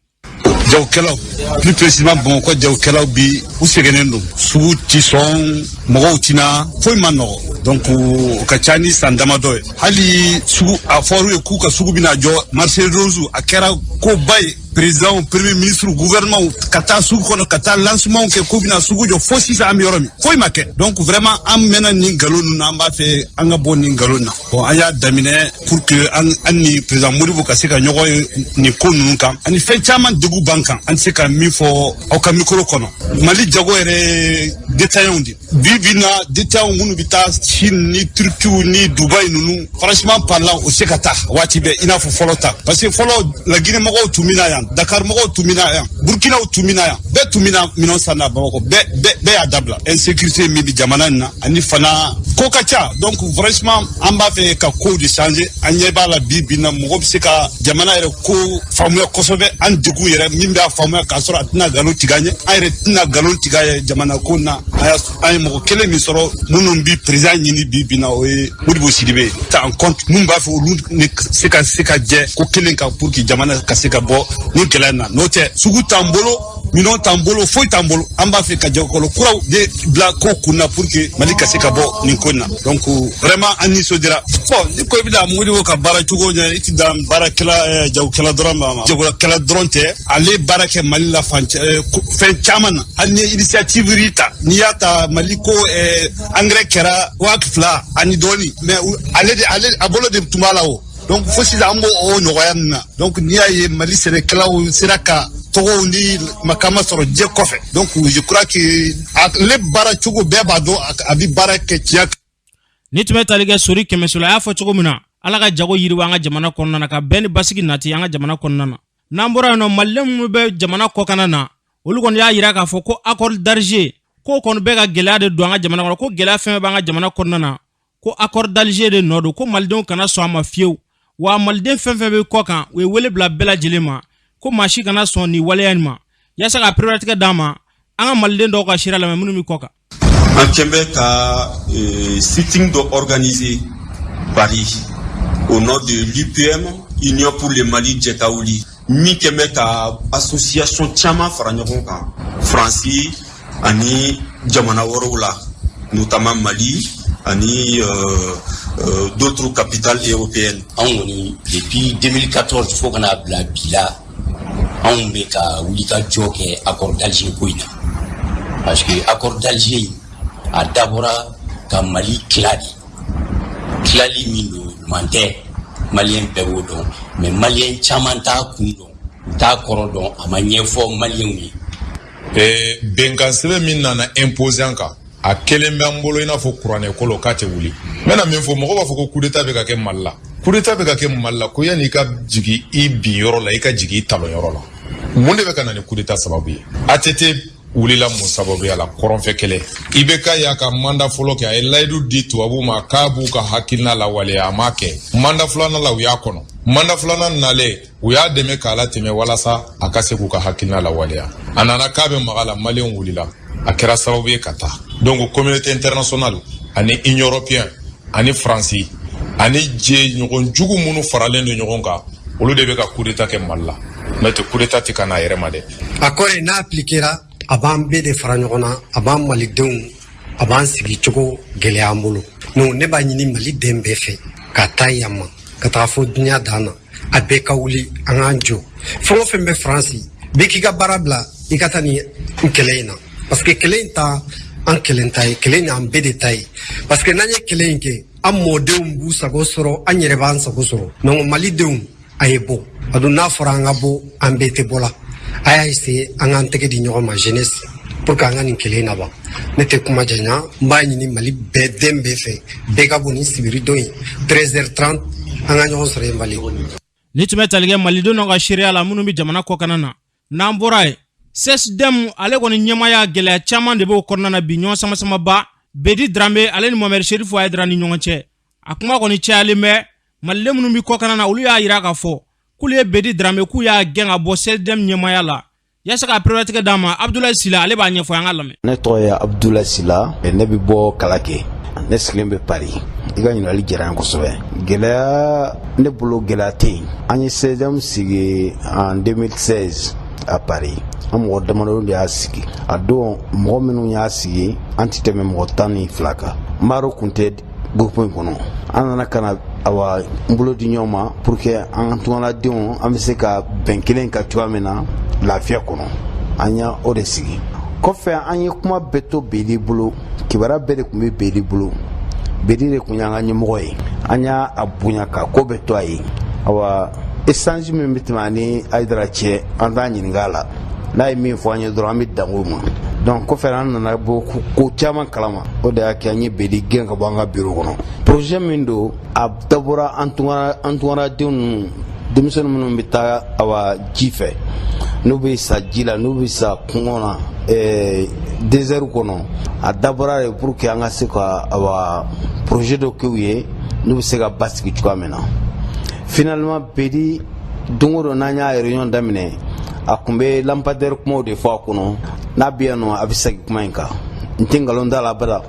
Jagokɛlaw, plus précisément Bamakɔ jagokɛlaw, bi u sɛgɛnnen don. Sugu ti sɔn, mɔgɔw tina, foyi ma nɔgɔ. Donc o ka ca ni san damadɔ ye. Hali sugu, a fɔr'u ye k'u ka sugu bɛna jɔ marché rose, a kɛra koba ye. Président, premier ministre, gouvernement ka taa sugu kɔnɔ, ka taa lancement kɛ k'u bɛna sugu jɔ, fo sisan an bɛ yɔrɔ min, foyi ma kɛ. Donc vraiment, an mɛnna nin nkalon ninnu na, an b'a fɛ an ka bɔ nin nkalon na. Bon, an y'a daminɛ pour que an ni président Modibo ka se ka ɲɔgɔn ye nin ko ninnu kan, ani fɛn caman degun b'an kan, an tɛ se ka min fɔ aw ka micro kɔnɔ. Mali jago yɛrɛ, détaillants de bi bi na, détaillants minnu bɛ taa Chine ni Turquie ni Dubaï ninnu, franchement parlant, o se ka taa waati bɛɛ i n'a fɔ fɔlɔ ta, parce que fɔlɔ Laginɛ mɔgɔw tun bɛ na yan, Dakar mɔgɔw tun bɛ na yan, Burkinaw tun bɛ na yan, bɛɛ tun bɛ na minɛn san na Bamakɔ. Bɛɛ bɛɛ bɛɛ y'a dabila, insécurité min bɛ jamana in na, ani fana ko ka ca. Donc franchement, an b'a fɛ ka kow de changer. An ɲɛ b'a la bi bi na, mɔgɔ bɛ se ka jamana yɛrɛ ko faamuya kosɛbɛ, an degun yɛrɛ min b'a faamuya, k'a sɔrɔ a tɛna nkalon tigɛ an ye, an yɛrɛ tɛna nkalon tigɛ a ye jamana ko na. An ye mɔgɔ kelen min sɔrɔ minnu bi président ɲini bi bi na, o ye Modibo Sidibe ta en compte, mun b'a fɛ olu ni se ka jɛ ko kelen kan pour que jamana ka se ka bɔ ni gɛlɛya na. N'o tɛ, sugu t'an bolo, minɛn t'an bolo, foyi t'an bolo. An b'a fɛ ka jagokɛla kuraw de bila ko kun na pour que Mali ka se ka bɔ nin ko in na. Donc vraiment, an nisɔndiyara. Bon, ni ko i bɛna Modibo ka baara cogo ɲɛ, i ti dan baarakɛla, jagokɛla dɔrɔn ma, jagokɛla dɔrɔn tɛ, ale baara kɛ Mali la fan fɛn caman na. Hali ni ye initiative ta, n'i y'a ta Mali ko engrais kɛra 2000 ani dɔɔni, mais ale de, ale a bolo de tun b'a la o. Donc fo sisan an b'o o nɔgɔya nin na. Donc n'i y'a ye Mali sɛnɛkɛlaw sera ka tɔgɔw ni makama sɔrɔ diɲɛ kɔfɛ, donc je crois que ale baara cogo bɛɛ b'a dɔn, a bɛ baara kɛ tiɲɛ. Ni tun bɛ tali kɛ Sori Kɛmɛso la, a y'a fɔ cogo min na, Ala ka jago yiriwa an ka jamana kɔnɔna na, ka bɛn ni basigi nati an ka jamana kɔnɔna na. N'an bɔra yen nɔ, maliden minnu bɛ jamana kɔkanna na, olu kɔni y'a yira k'a fɔ ko accord d'Alger k'o kɔni bɛ ka gɛlɛya de don an ka jamana kɔnɔ, ko gɛlɛya fɛn fɛn b'an ka jamana kɔnɔna na, ko accord d'Alger de nɔ don, ko malidenw kana sɔn a ma fiyewu. Wa maliden fɛn fɛn bɛ kɔ kan, u ye wele bila bɛɛ lajɛlen ma ko maa si kana sɔn nin waleya in ma. Yaasa ka pereperelatigɛ d'an ma, an ka maliden dɔw ka sira lamɛn minnu bɛ kɔ kan. An kɛn bɛ ka sitting dɔ organiser Paris au nom de l'UPM, Union pour le Mali Jɛkawuli, min kɛn bɛ ka association caman fara ɲɔgɔn kan Faransi ani jamana wɛrɛw la, notamment Mali ani d'autres capitales européennes. Anw kɔni, depuis 2014 fo ka n'a bila bi la, anw bɛ ka wulikajɔ kɛ accord d'Alger ko in na, parce que accord d'Alger in a dabɔra ka Mali tila de. Tilali min don, ɲuman tɛ, maliyɛn bɛɛ b'o dɔn, mais maliyɛn caman t'a kun dɔn, u t'a kɔrɔ dɔn, a ma ɲɛfɔ maliyɛnw ye. Bɛnkan sɛbɛn min nana imposer an kan, a kelen bɛ an bolo i n'a fɔ kuranɛ kolo k'a tɛ wuli. N bɛna min fɔ, mɔgɔ b'a fɔ ko coup d'état bɛ ka kɛ Mali la, coup d'état bɛ ka kɛ Mali la, ko yanni i ka jigin i bin yɔrɔ la, i ka jigin i talon yɔrɔ la. Mun de bɛ ka na ni coup d'état sababu ye? ATT wulila mun sababuya la? Kɔrɔnfɛ kɛlɛ. IBK y'a ka mandat fɔlɔ kɛ, a ye layidu di tubabuw ma k'a b'u ka hakilina lawaleya, a m'a kɛ. Mandat filanan la, u y'a kɔnɔ. Mandat filanan nalen, u y'a dɛmɛ k'a latɛmɛ walasa a ka se k'u ka hakilina lawaleya. A nana k'a bɛ maga la, maliyɛnw wulila, a kɛra sababu ye ka taa. Donc communauté internationale ani Union européenne ani Faransi ani jɛɲɔgɔn jugu minnu faralen don ɲɔgɔn kan, olu de bɛ ka coup d'état kɛ Mali la. N'o tɛ, coup d'état tɛ ka n'a yɛrɛ ma dɛ. Accord in n'a appliquera, a b'an bɛɛ de fara ɲɔgɔn na, a b'an malidenw, a b'an sigi cogo gɛlɛya an bolo. Donc ne b'a ɲini Mali den bɛɛ fɛ, ka taa yan ma ka taga fo diɲɛ dan na, a bɛɛ ka wuli, an k'an jɔ. Fɛn o fɛn bɛ Faransi, bɛɛ k'i ka baara bila, i ka taa nin kɛlɛ in na, parce que kɛlɛ in ta an kelen ta ye, kɛlɛ in an bɛɛ de ta ye, parce que n'an ye kɛlɛ in kɛ, an mɔdenw b'u sago sɔrɔ, an yɛrɛ b'an sago sɔrɔ. Donc malidenw, a ye bɔ. A dun n'a fɔra an ka bɔ, an bɛɛ tɛ bɔ la. A y'a essayer an k'an tɛgɛ di ɲɔgɔn ma, jeunesse, pour que an ka nin kɛlɛ in laban. Ne tɛ kuma janya, n b'a ɲini Mali bɛɛ den bɛɛ fɛ, bɛɛ ka bɔ nin sibiri don ye 13h30, an ka ɲɔgɔn sɔrɔ yen Mali. Ni tun bɛ tali kɛ malidenw ka seereya la minnu bɛ jamana kɔkanna na. N'an bɔra yen, CSDM ale kɔni ɲɛmaaya, gɛlɛya caman de b'o kɔnɔna na bi. Ɲɔgɔn sama-samaba Bedi Dramé ale ni Mohamed Chérif Haïdara ni ɲɔgɔn cɛ, a kuma kɔni cayalen bɛ. Maliden minnu bɛ kɔkanna na, olu y'a yira k'a fɔ k'olu ye Bedi Dramé k'u y'a gɛn ka bɔ CSDM ɲɛmaaya la. Yaasa ka pereperelatigɛ d'an ma, Abdoulaye Sila ale b'a ɲɛfɔ, an ka lamɛn. Ne tɔgɔ ye Abdoulaye Sila, ne bɛ bɔ Kalake, ne sigilen bɛ Paris. I ka ɲininkali diyara n ye kosɛbɛ. Gɛlɛya, ne bolo gɛlɛya tɛ yen. An ye CSDM sigi en 2016 à Paris, an mɔgɔ damadɔ de y'a sigi. A don, mɔgɔ minnu y'a sigi, an tɛ tɛmɛ mɔgɔ 12 kan. Maro tun tɛ groupe in kɔnɔ. An nana ka na awa n bolo di ɲɔgɔn ma pour que an tungaladenw an bɛ se ka bɛn kelen kan cogoya min na lafiya kɔnɔ. An y'a o de sigi kɔfɛ, an ye kuma bɛɛ to Bedi bolo. Kibaruya bɛɛ de tun bɛ Bedi bolo. Bedi de tun y'an ka ɲɛmɔgɔ ye. An y'a a bonya ka ko bɛɛ to a ye. Awa, échange min bɛ tɛmɛ ani Hayidara cɛ, an t'a ɲininka a la. N'a ye min fɔ an ye dɔrɔn, an bɛ dan o ma. Donc kɔfɛ, an nana bɔ ko caman kalama. O de y'a kɛ an ye Bedi gɛn ka bɔ an ka bureau kɔnɔ. Projet min don, a dabɔra an tungaradenw ninnu, denmisɛnnin minnu bɛ taa awa ji fɛ, n'u bɛ sa ji la, n'u bɛ sa kungo na, désert kɔnɔ, a dabɔra de pour que an ka se ka awa projet dɔ k'u ye, n'u bɛ se ka basigi cogoya min na. Finalement, Bedi, don o don n'an y'a réunion daminɛ, a tun bɛ lampadaire kumaw de fɔ a kɔnɔ. N'a bɛ yan nɔ, a bɛ segin kuma in kan. N tɛ nkalon da la abada.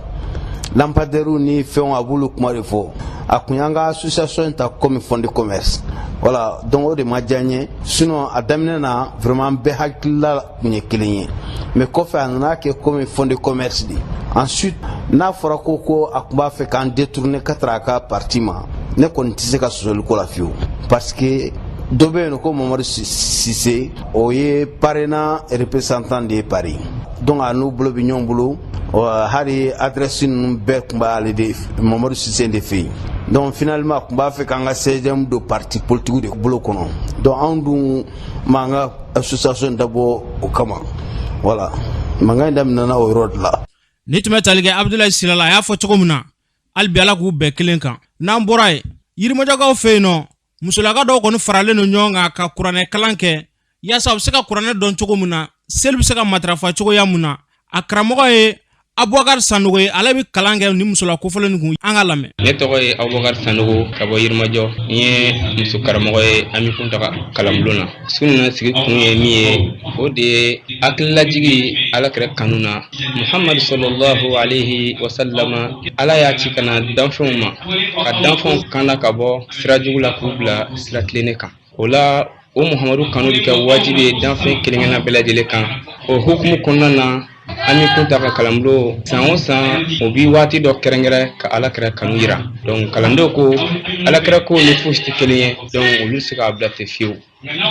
Lampadaire ni fɛnw, a b'olu kuma de fɔ. A kun y'an ka association ta comme fond de commerce, voilà. Donc o de ma diya n ye. Sinon a daminɛ na, vraiment, an bɛɛ hakilila tun ye kelen ye, mais kɔfɛ a nana kɛ comme fond de commerce de. Ensuite, n'a fɔra ko a tun b'a fɛ k'an détourner ka taga a ka parti ma, ne kɔni tɛ se ka sɔsɔli ko la fiyewu, parce que dɔ bɛ yen ko Mamadu Sise, o ye PARENA représentant de ye Paris. Donc a n'u bolo bɛ ɲɔgɔn bolo. Hali adresse ninnu bɛɛ tun b'ale de, Mamadu Sise de fɛ yen. Donc finalement, a tun b'a fɛ k'an ka CGM don parti politique de bolo kɔnɔ. Donc anw dun m'an ka association dabɔ o kama. Voilà, mankan in daminɛna o yɔrɔ de la. Ni tun bɛ tali kɛ Abudulayi Sila la, a y'a fɔ cogo min na, hali bi Ala k'u bɛn kelen kan. N'an bɔra yen, Yirimajɔkaw fɛ yen nɔ, musolaka dɔw kɔni faralen don ɲɔgɔn kan ka kuranɛ kalan kɛ, yaasa u bɛ se ka kuranɛ dɔn cogo min na, seli bɛ se ka matarafa cogoya mun na. A karamɔgɔ ye Abubakar Sanogo ye. Ale bɛ kalan kɛ ni musola kofɔlen nin kun. An ka lamɛn. Ne tɔgɔ ye Abubakar Sanogo ka bɔ Yirimajɔ. N ye muso karamɔgɔ ye Amikuntaga kalanbulon na. Su nana sigi kun ye min ye, o de ye hakililajigi Alakira kanu na, Muhamadu sɔlɔlahu alayhi wasalama. Ala y'a ci ka na danfɛnw ma, ka danfɛnw kanda ka bɔ sira jugu la k'u bila sira tilennen kan. O la, o Muhamadu kanu bɛ kɛ wajibi ye danfɛn kelen-kelenna bɛɛ lajɛlen kan. O hukumu kɔnɔna na, Amikunta ka kalanbulon, san o san o bi waati dɔ kɛrɛnkɛrɛn ka Alakira kanu yira. Donc kalandenw ko Alakira ko ni fosi tɛ kelen ye, donc olu tɛ se k'a bila ten fiyewu.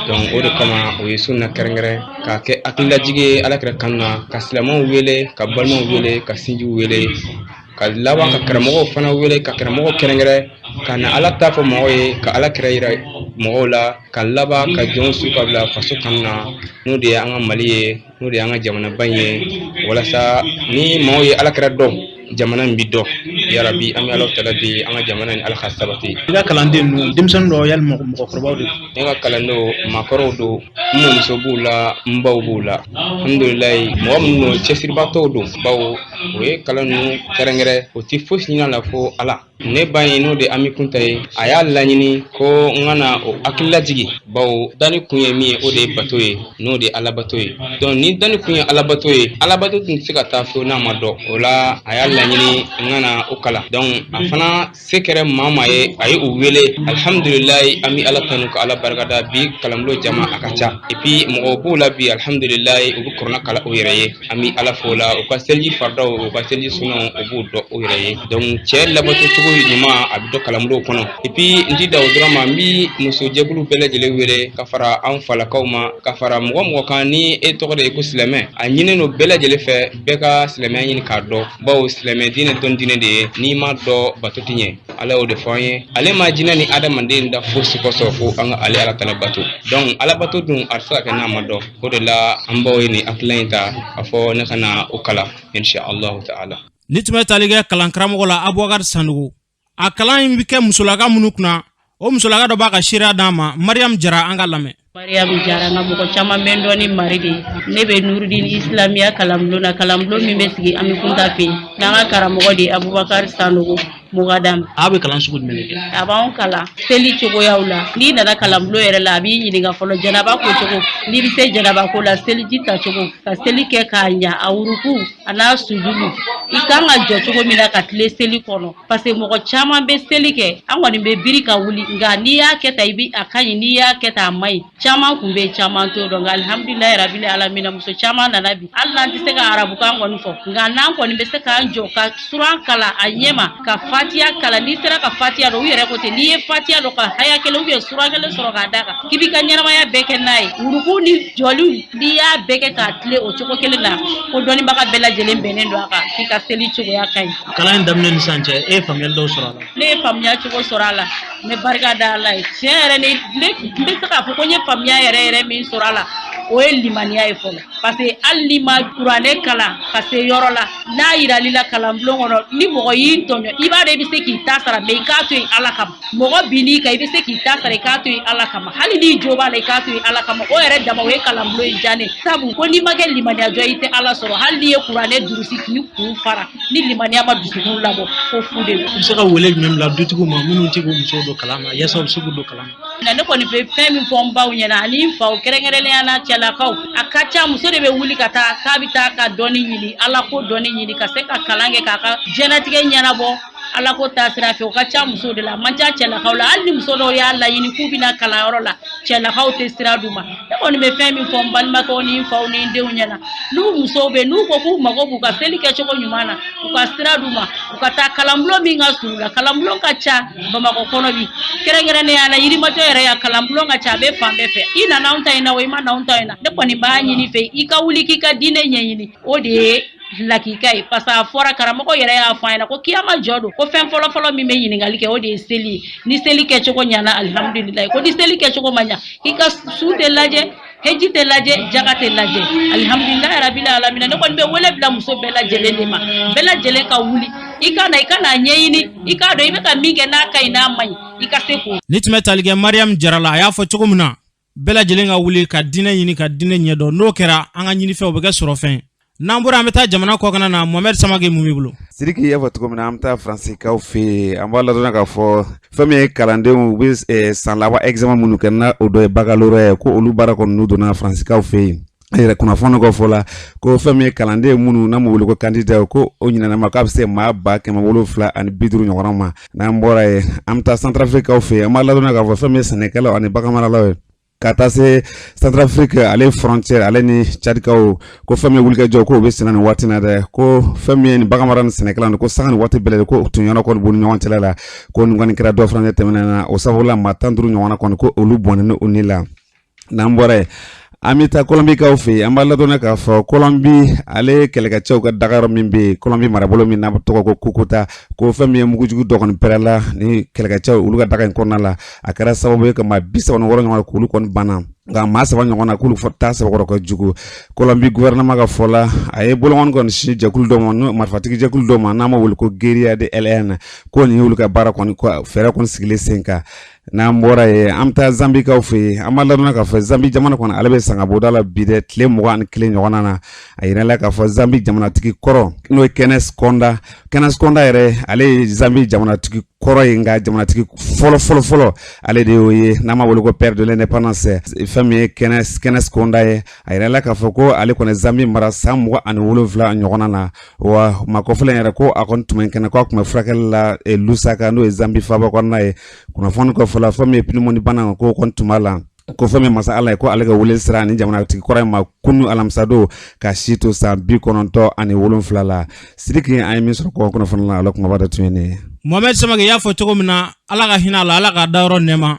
Donc o de kama o ye sunna kɛrɛnkɛrɛn k'a kɛ hakililajigi ye Alakira kanu na, ka silamɛw wele, ka balimaw wele, ka sinjiw wele, ka laban ka karamɔgɔw fana wele, ka karamɔgɔw kɛrɛnkɛrɛn ka na Ala ta fɔ mɔgɔw ye, ka Alakira yira mɔgɔw la, ka laban ka jɔnw su ka bila faso kanu na, n'o de ye an ka Mali ye, n'o de y'an ka jamanaba in ye, walasa ni maaw ye Alakira dɔn, jamana in bi dɔn. Yarabi, an bɛ Ala tala di an ka jamana ni Ala ka sabati. I ka kalanden ninnu, denmisɛnnin dɔw yali mɔgɔkɔrɔbaw de? Ne ka kalandenw, maakɔrɔw don, n mɔmuso b'u la, n baw b'u la. Alhamdulilayi, mɔgɔ minnu don, cɛsiribatɔw don, bawo o ye kalan ninnu kɛrɛnkɛrɛn, o tɛ fosi ɲini a la fo Ala. Ne ba ye, n'o de Amikunta ye, a y'a laɲini ko n ka na o hakililajigi, bawo danni kun ye min ye, o de ye bato ye, n'o de ye alabato ye. Donc ni danni kun ye alabato ye, alabato tun tɛ se ka taa fiyewu n'a ma dɔn. O la, a y'a laɲini n ka na o kalan. Donc a fana se kɛra maa maa ye, a ye u wele. Alihamudulilayi, an bɛ Ala tanu ka Ala barikada. Bi kalanbulon jama a ka ca, et puis mɔgɔw b'o la bi, alihamudulilayi, u bɛ kuranɛ kalan u yɛrɛ ye. An bɛ Ala fo la. U ka seliji faridaw, u ka seliji sunaw, u b'u dɔn u yɛrɛ ye. Donc cɛ labato cogo ɲuman, a bɛ dɔn kalanbulon kɔnɔ. Et puis n ti da o dɔrɔn ma, n bi musojɛkulu bɛɛ lajɛlen wele ka fara an falakaw ma, ka fara mɔgɔ mɔgɔ kan ni e tɔgɔ de ye ko silamɛ. A ɲininen don bɛɛ lajɛlen fɛ, bɛɛ ka silamɛya ɲini k'a dɔn, bawo silamɛ diinɛ dɔn diinɛ de ye. N'i m'a dɔn, bato tɛ ɲɛ. Ala y'o de fɔ an ye. Ale ma jinɛ ni adamaden da fosi kosɔn fo an ka ale Ala tala bato. Donc alabato dun, a tɛ se ka kɛ n'a ma dɔn. O de la, an baw ye nin hakilina in ta a fɔ ne ka na o kalan, insha Allahu ta'ala. Ni tun bɛ tali kɛ kalan karamɔgɔ la Abubakar Sanogo, a kalan in bɛ kɛ musolaka minnu kunna, o musolaka dɔ b'a ka seereya d'an ma, Mariam Jara. An ka lamɛn. Mariam Jara, nka mɔgɔ caman bɛ n dɔn ni Mari de ye. Ne bɛ Nurudin Islamiya kalanbulon na, kalanbulon min bɛ sigi Amikunta fɛ yen, n'an ka karamɔgɔ de ye Abubakar Sanogo Mugadam. A bɛ kalan sugu jumɛn de kɛ? A b'anw kalan seli cogoyaw la. N'i nana kalanbulon yɛrɛ la, a b'i ɲininka fɔlɔ janaba ko cogo, n'i bɛ se janaba ko la, seliji ta cogo, ka seli kɛ k'a ɲa, a wuruku a n'a sujulu. I kan ka jɔ cogo min na ka tile seli kɔnɔ, parce que mɔgɔ caman bɛ seli kɛ, an kɔni bɛ biri ka wuli, nka n'i y'a kɛ tan, i bi a ka ɲi, n'i y'a kɛ tan, a man ɲi. Caman kun bɛ yen, caman t'o dɔn. Nka alihamudulilayi rabili alamina, muso caman nana bi. Hali n'an tɛ se ka arabukan kɔni fɔ, nka n'an kɔni bɛ se k'an jɔ ka suran kalan a ɲɛ ma, ka fatiya kalan. N'i sera ka fatiya dɔn, u yɛrɛ ko ten, n'i ye fatiya dɔn ka haya kelen ou bien suran kelen sɔrɔ k'a d'a kan, k'i b'i ka ɲɛnamaya bɛɛ kɛ n'a ye. Wuruku ni jɔliw, n'i y'a bɛɛ kɛ k'a tilen o cogo kelen na, ko dɔnnibaga bɛɛ lajɛlen bɛnnen don a kan k'i ka seli cogoya ka ɲi. Kalan in daminɛ ni sisan cɛ, e ye faamuyali dɔw sɔrɔ a la? Ne ye faamuya cogo sɔrɔ a la, n bɛ barika da Ala ye. Tiɲɛ yɛrɛ, ne n bɛ se k'a fɔ ko n ye faamuya yɛrɛ yɛrɛ min sɔrɔ a la, o ye limaniya ye fɔlɔ, parce que hali n'i ma kuranɛ kalan ka se yɔrɔ la, n'a yiral'i la kalanbulon kɔnɔ, ni mɔgɔ y'i tɔɲɔ, i b'a dɔn i bɛ se k'i ta sara, mais i k'a to yen Ala kama. Mɔgɔ binn'i kan, i bɛ se k'i ta sara, i k'a to yen Ala kama. Hali n'i jo b'a la, i k'a to yen Ala kama. O yɛrɛ dama, o ye kalanbulon ye diya ne. Sabu ko n'i ma kɛ limaniyajɔ, i tɛ Ala sɔrɔ. Hali n'i ye kuranɛ durusi k'i kun fara, ni limaniya ma dusukun labɔ, ko fu de don. I bɛ se ka wele jumɛn bila dutigiw ma minnu tɛ k'u musow don kalan na, yaasa u bɛ se k'u don kalan na? Ne kɔni bɛ fɛn min fɔ n baw ɲɛna ani n faw, kɛrɛnkɛrɛnnenya la cɛlakaw, a ka ca muso de bɛ wuli ka taa k'a bɛ taa ka dɔnni ɲini, Ala ko dɔnni ɲini, ka se ka kalan kɛ k'a ka diɲɛlatigɛ ɲɛnabɔ Ala ko ta sira fɛ. O ka ca muso de la, a man ca cɛlakaw la. Hali ni muso dɔw y'a laɲini k'u bɛna kalanyɔrɔ la, cɛlakaw tɛ sira d'u ma. Ne kɔni bɛ fɛn min fɔ n balimakɛw ni n faw ni n denw ɲɛna, n'u musow bɛ, n'u ko k'u mago b'u ka seli kɛcogo ɲuman na, u ka sira d'u ma, u ka taa kalanbulon min ka surun la. Kalanbulon ka ca Bamakɔ kɔnɔ bi, kɛrɛnkɛrɛnnenya la Yirimajɔ yɛrɛ ya kalanbulon ka ca, a bɛ fan bɛɛ fɛ. I nana anw ta in na o, i ma na anw ta in na, ne kɔni b'a ɲini fɛ i ka wuli k'i ka diinɛ ɲɛɲini. O de ye lakika ye, parce que a fɔra, karamɔgɔ yɛrɛ y'a fɔ an ɲɛna ko kiyama jɔ don, ko fɛn fɔlɔfɔlɔ min bɛ ɲininkali kɛ, o de ye seli ye. Ni seli kɛcogo ɲana, alihamudulilayi. Ko ni seli kɛcogo ma ɲa, k'i ka sun tɛ lajɛ, heji tɛ lajɛ, jaga tɛ lajɛ. Alihamudulilayi rabili alamina. Ne kɔni bɛ wele bila muso bɛɛ lajɛlen de ma, bɛɛ lajɛlen ka wuli, i ka na, i ka n'a ɲɛɲini, i k'a dɔn i bɛ ka min kɛ, n'a ka ɲi, n'a man ɲi, i ka se k'o. Ni tun bɛ tali kɛ Mariam Jara la, a y'a fɔ cogo min na, bɛɛ lajɛlen ka wuli ka diinɛ ɲini, ka diinɛ ɲɛdɔn. N'o kɛra, an ka ɲinifɛnw bɛ kɛ sɔrɔfɛn. N'an bɔra, an bɛ taa jamana kɔkana na. Mohamed Samake, mun b'i bolo? Sidiki, y'a fɔ cogo min na, an bɛ taa Faransikaw fɛ yen. An b'a ladɔnna k'a fɔ fɛn min ye kalandenw u bɛ san laban examen minnu kɛ, n'a o dɔ ye baccalauréat ye, ko olu baara kɔni n'u donna Faransikaw fɛ yen. Yɛrɛ kunnafoni kɔ fɔ la ko fɛn min ye kalanden minnu n'a m'u wele ko candidat, ko o ɲinɛna ma, k'a bɛ se maa 750 ɲɔgɔnna ma. N'an bɔra yen, an bɛ taa Centrafrique fɛ yen. An b'a ladɔnna k'a fɔ fɛn min ye sɛnɛkɛlaw ani baganmaralaw ye, ka taa se Centrafrique ale frontière ale ni Tchadikaw, ko fɛn min ye wulikajɔ, ko o bɛ senna nin waati na dɛ. Ko fɛn min ye nin baganmara ni sɛnɛkɛlaw, ko sanga ni waati bɛɛ, ko tun kɔni b'u ni ɲɔgɔn cɛla la, ko nin kɔni kɛra dɔ fana tɛmɛnen na. O sababu la, maa 15 ɲɔgɔnna kɔni, ko olu bɔnnen o ni la. N'an bɔra yen, an bɛ taa Kɔlɔnbikaw fɛ yen. An b'a ladɔnna k'a fɔ Kɔlɔnbi ale kɛlɛkɛcɛw ka dagayɔrɔ min bɛ yen Kɔlɔnbi marabolo min n'a tɔgɔ ko Kukuta, ko fɛn min ye mugujugu dɔ kɔni pɛrɛnla ni kɛlɛkɛcɛw olu ka daga in kɔnɔna la. A kɛra sababu ye ka maa 36 ɲɔgɔn k'olu kɔni banna, nka maa 3 ɲɔgɔn na, k'olu taa sɛbɛkɔrɔ ka jugu. Kɔlɔnbi gouvernement ka fɔ la, a ye bolokɔni kɔni sin jɛkulu dɔ ma, n'o marifatigi jɛkulu dɔ ma, n'a ma wele ko guérilla de LN, ko nin y'olu ka baara kɔni fɛɛrɛ kɔni sigilen sen kan. N'an bɔra yen, an bɛ taa Zanbikaw fɛ yen. An b'a ladɔnna k'a fɔ Zanbi jamana kɔnɔ, ale bɛ sangaboda la bi dɛ, tile 21 ɲɔgɔnna na. A yirala k'a fɔ Zanbi jamanatigi kɔrɔ, n'o ye Kenneth Kaunda. Kenneth Kaunda yɛrɛ, ale ye Zanbi jamanatigi kɔrɔ ye, nka jamanatigi fɔlɔ fɔlɔ fɔlɔ, ale de y'o ye, n'an b'a wele ko père de l'indépendance. Fɛn min ye Kenneth Kaunda ye, a yirala k'a fɔ ko ale kɔni Zanbi mara san 27 ɲɔgɔnna na. Wa maa kɔfɛlen yɛrɛ, ko a kɔni tun bɛ kɛnɛ, ko a tun bɛ furakɛli la Lusaka, n'o ye Zanbi faaba kɔnɔna ye. Kunnafoni kɔfɛ la, fɛn min ye pneumonie bana, ko kɔni tun b'a la, ko fɛn min masa Ala ye, ko ale ka wele sira ni jamanatigi kɔrɔ in ma kunu alamisadon, ka si to san 97 la. Sidiki, an ye min sɔrɔ kɔ kunnafoni la, ala kumaba dɔ tun ye nin ye. Mohamed Samake y'a fɔ cogo min na, Ala ka hinɛ a la, Ala k'a dayɔrɔ nɛɛma.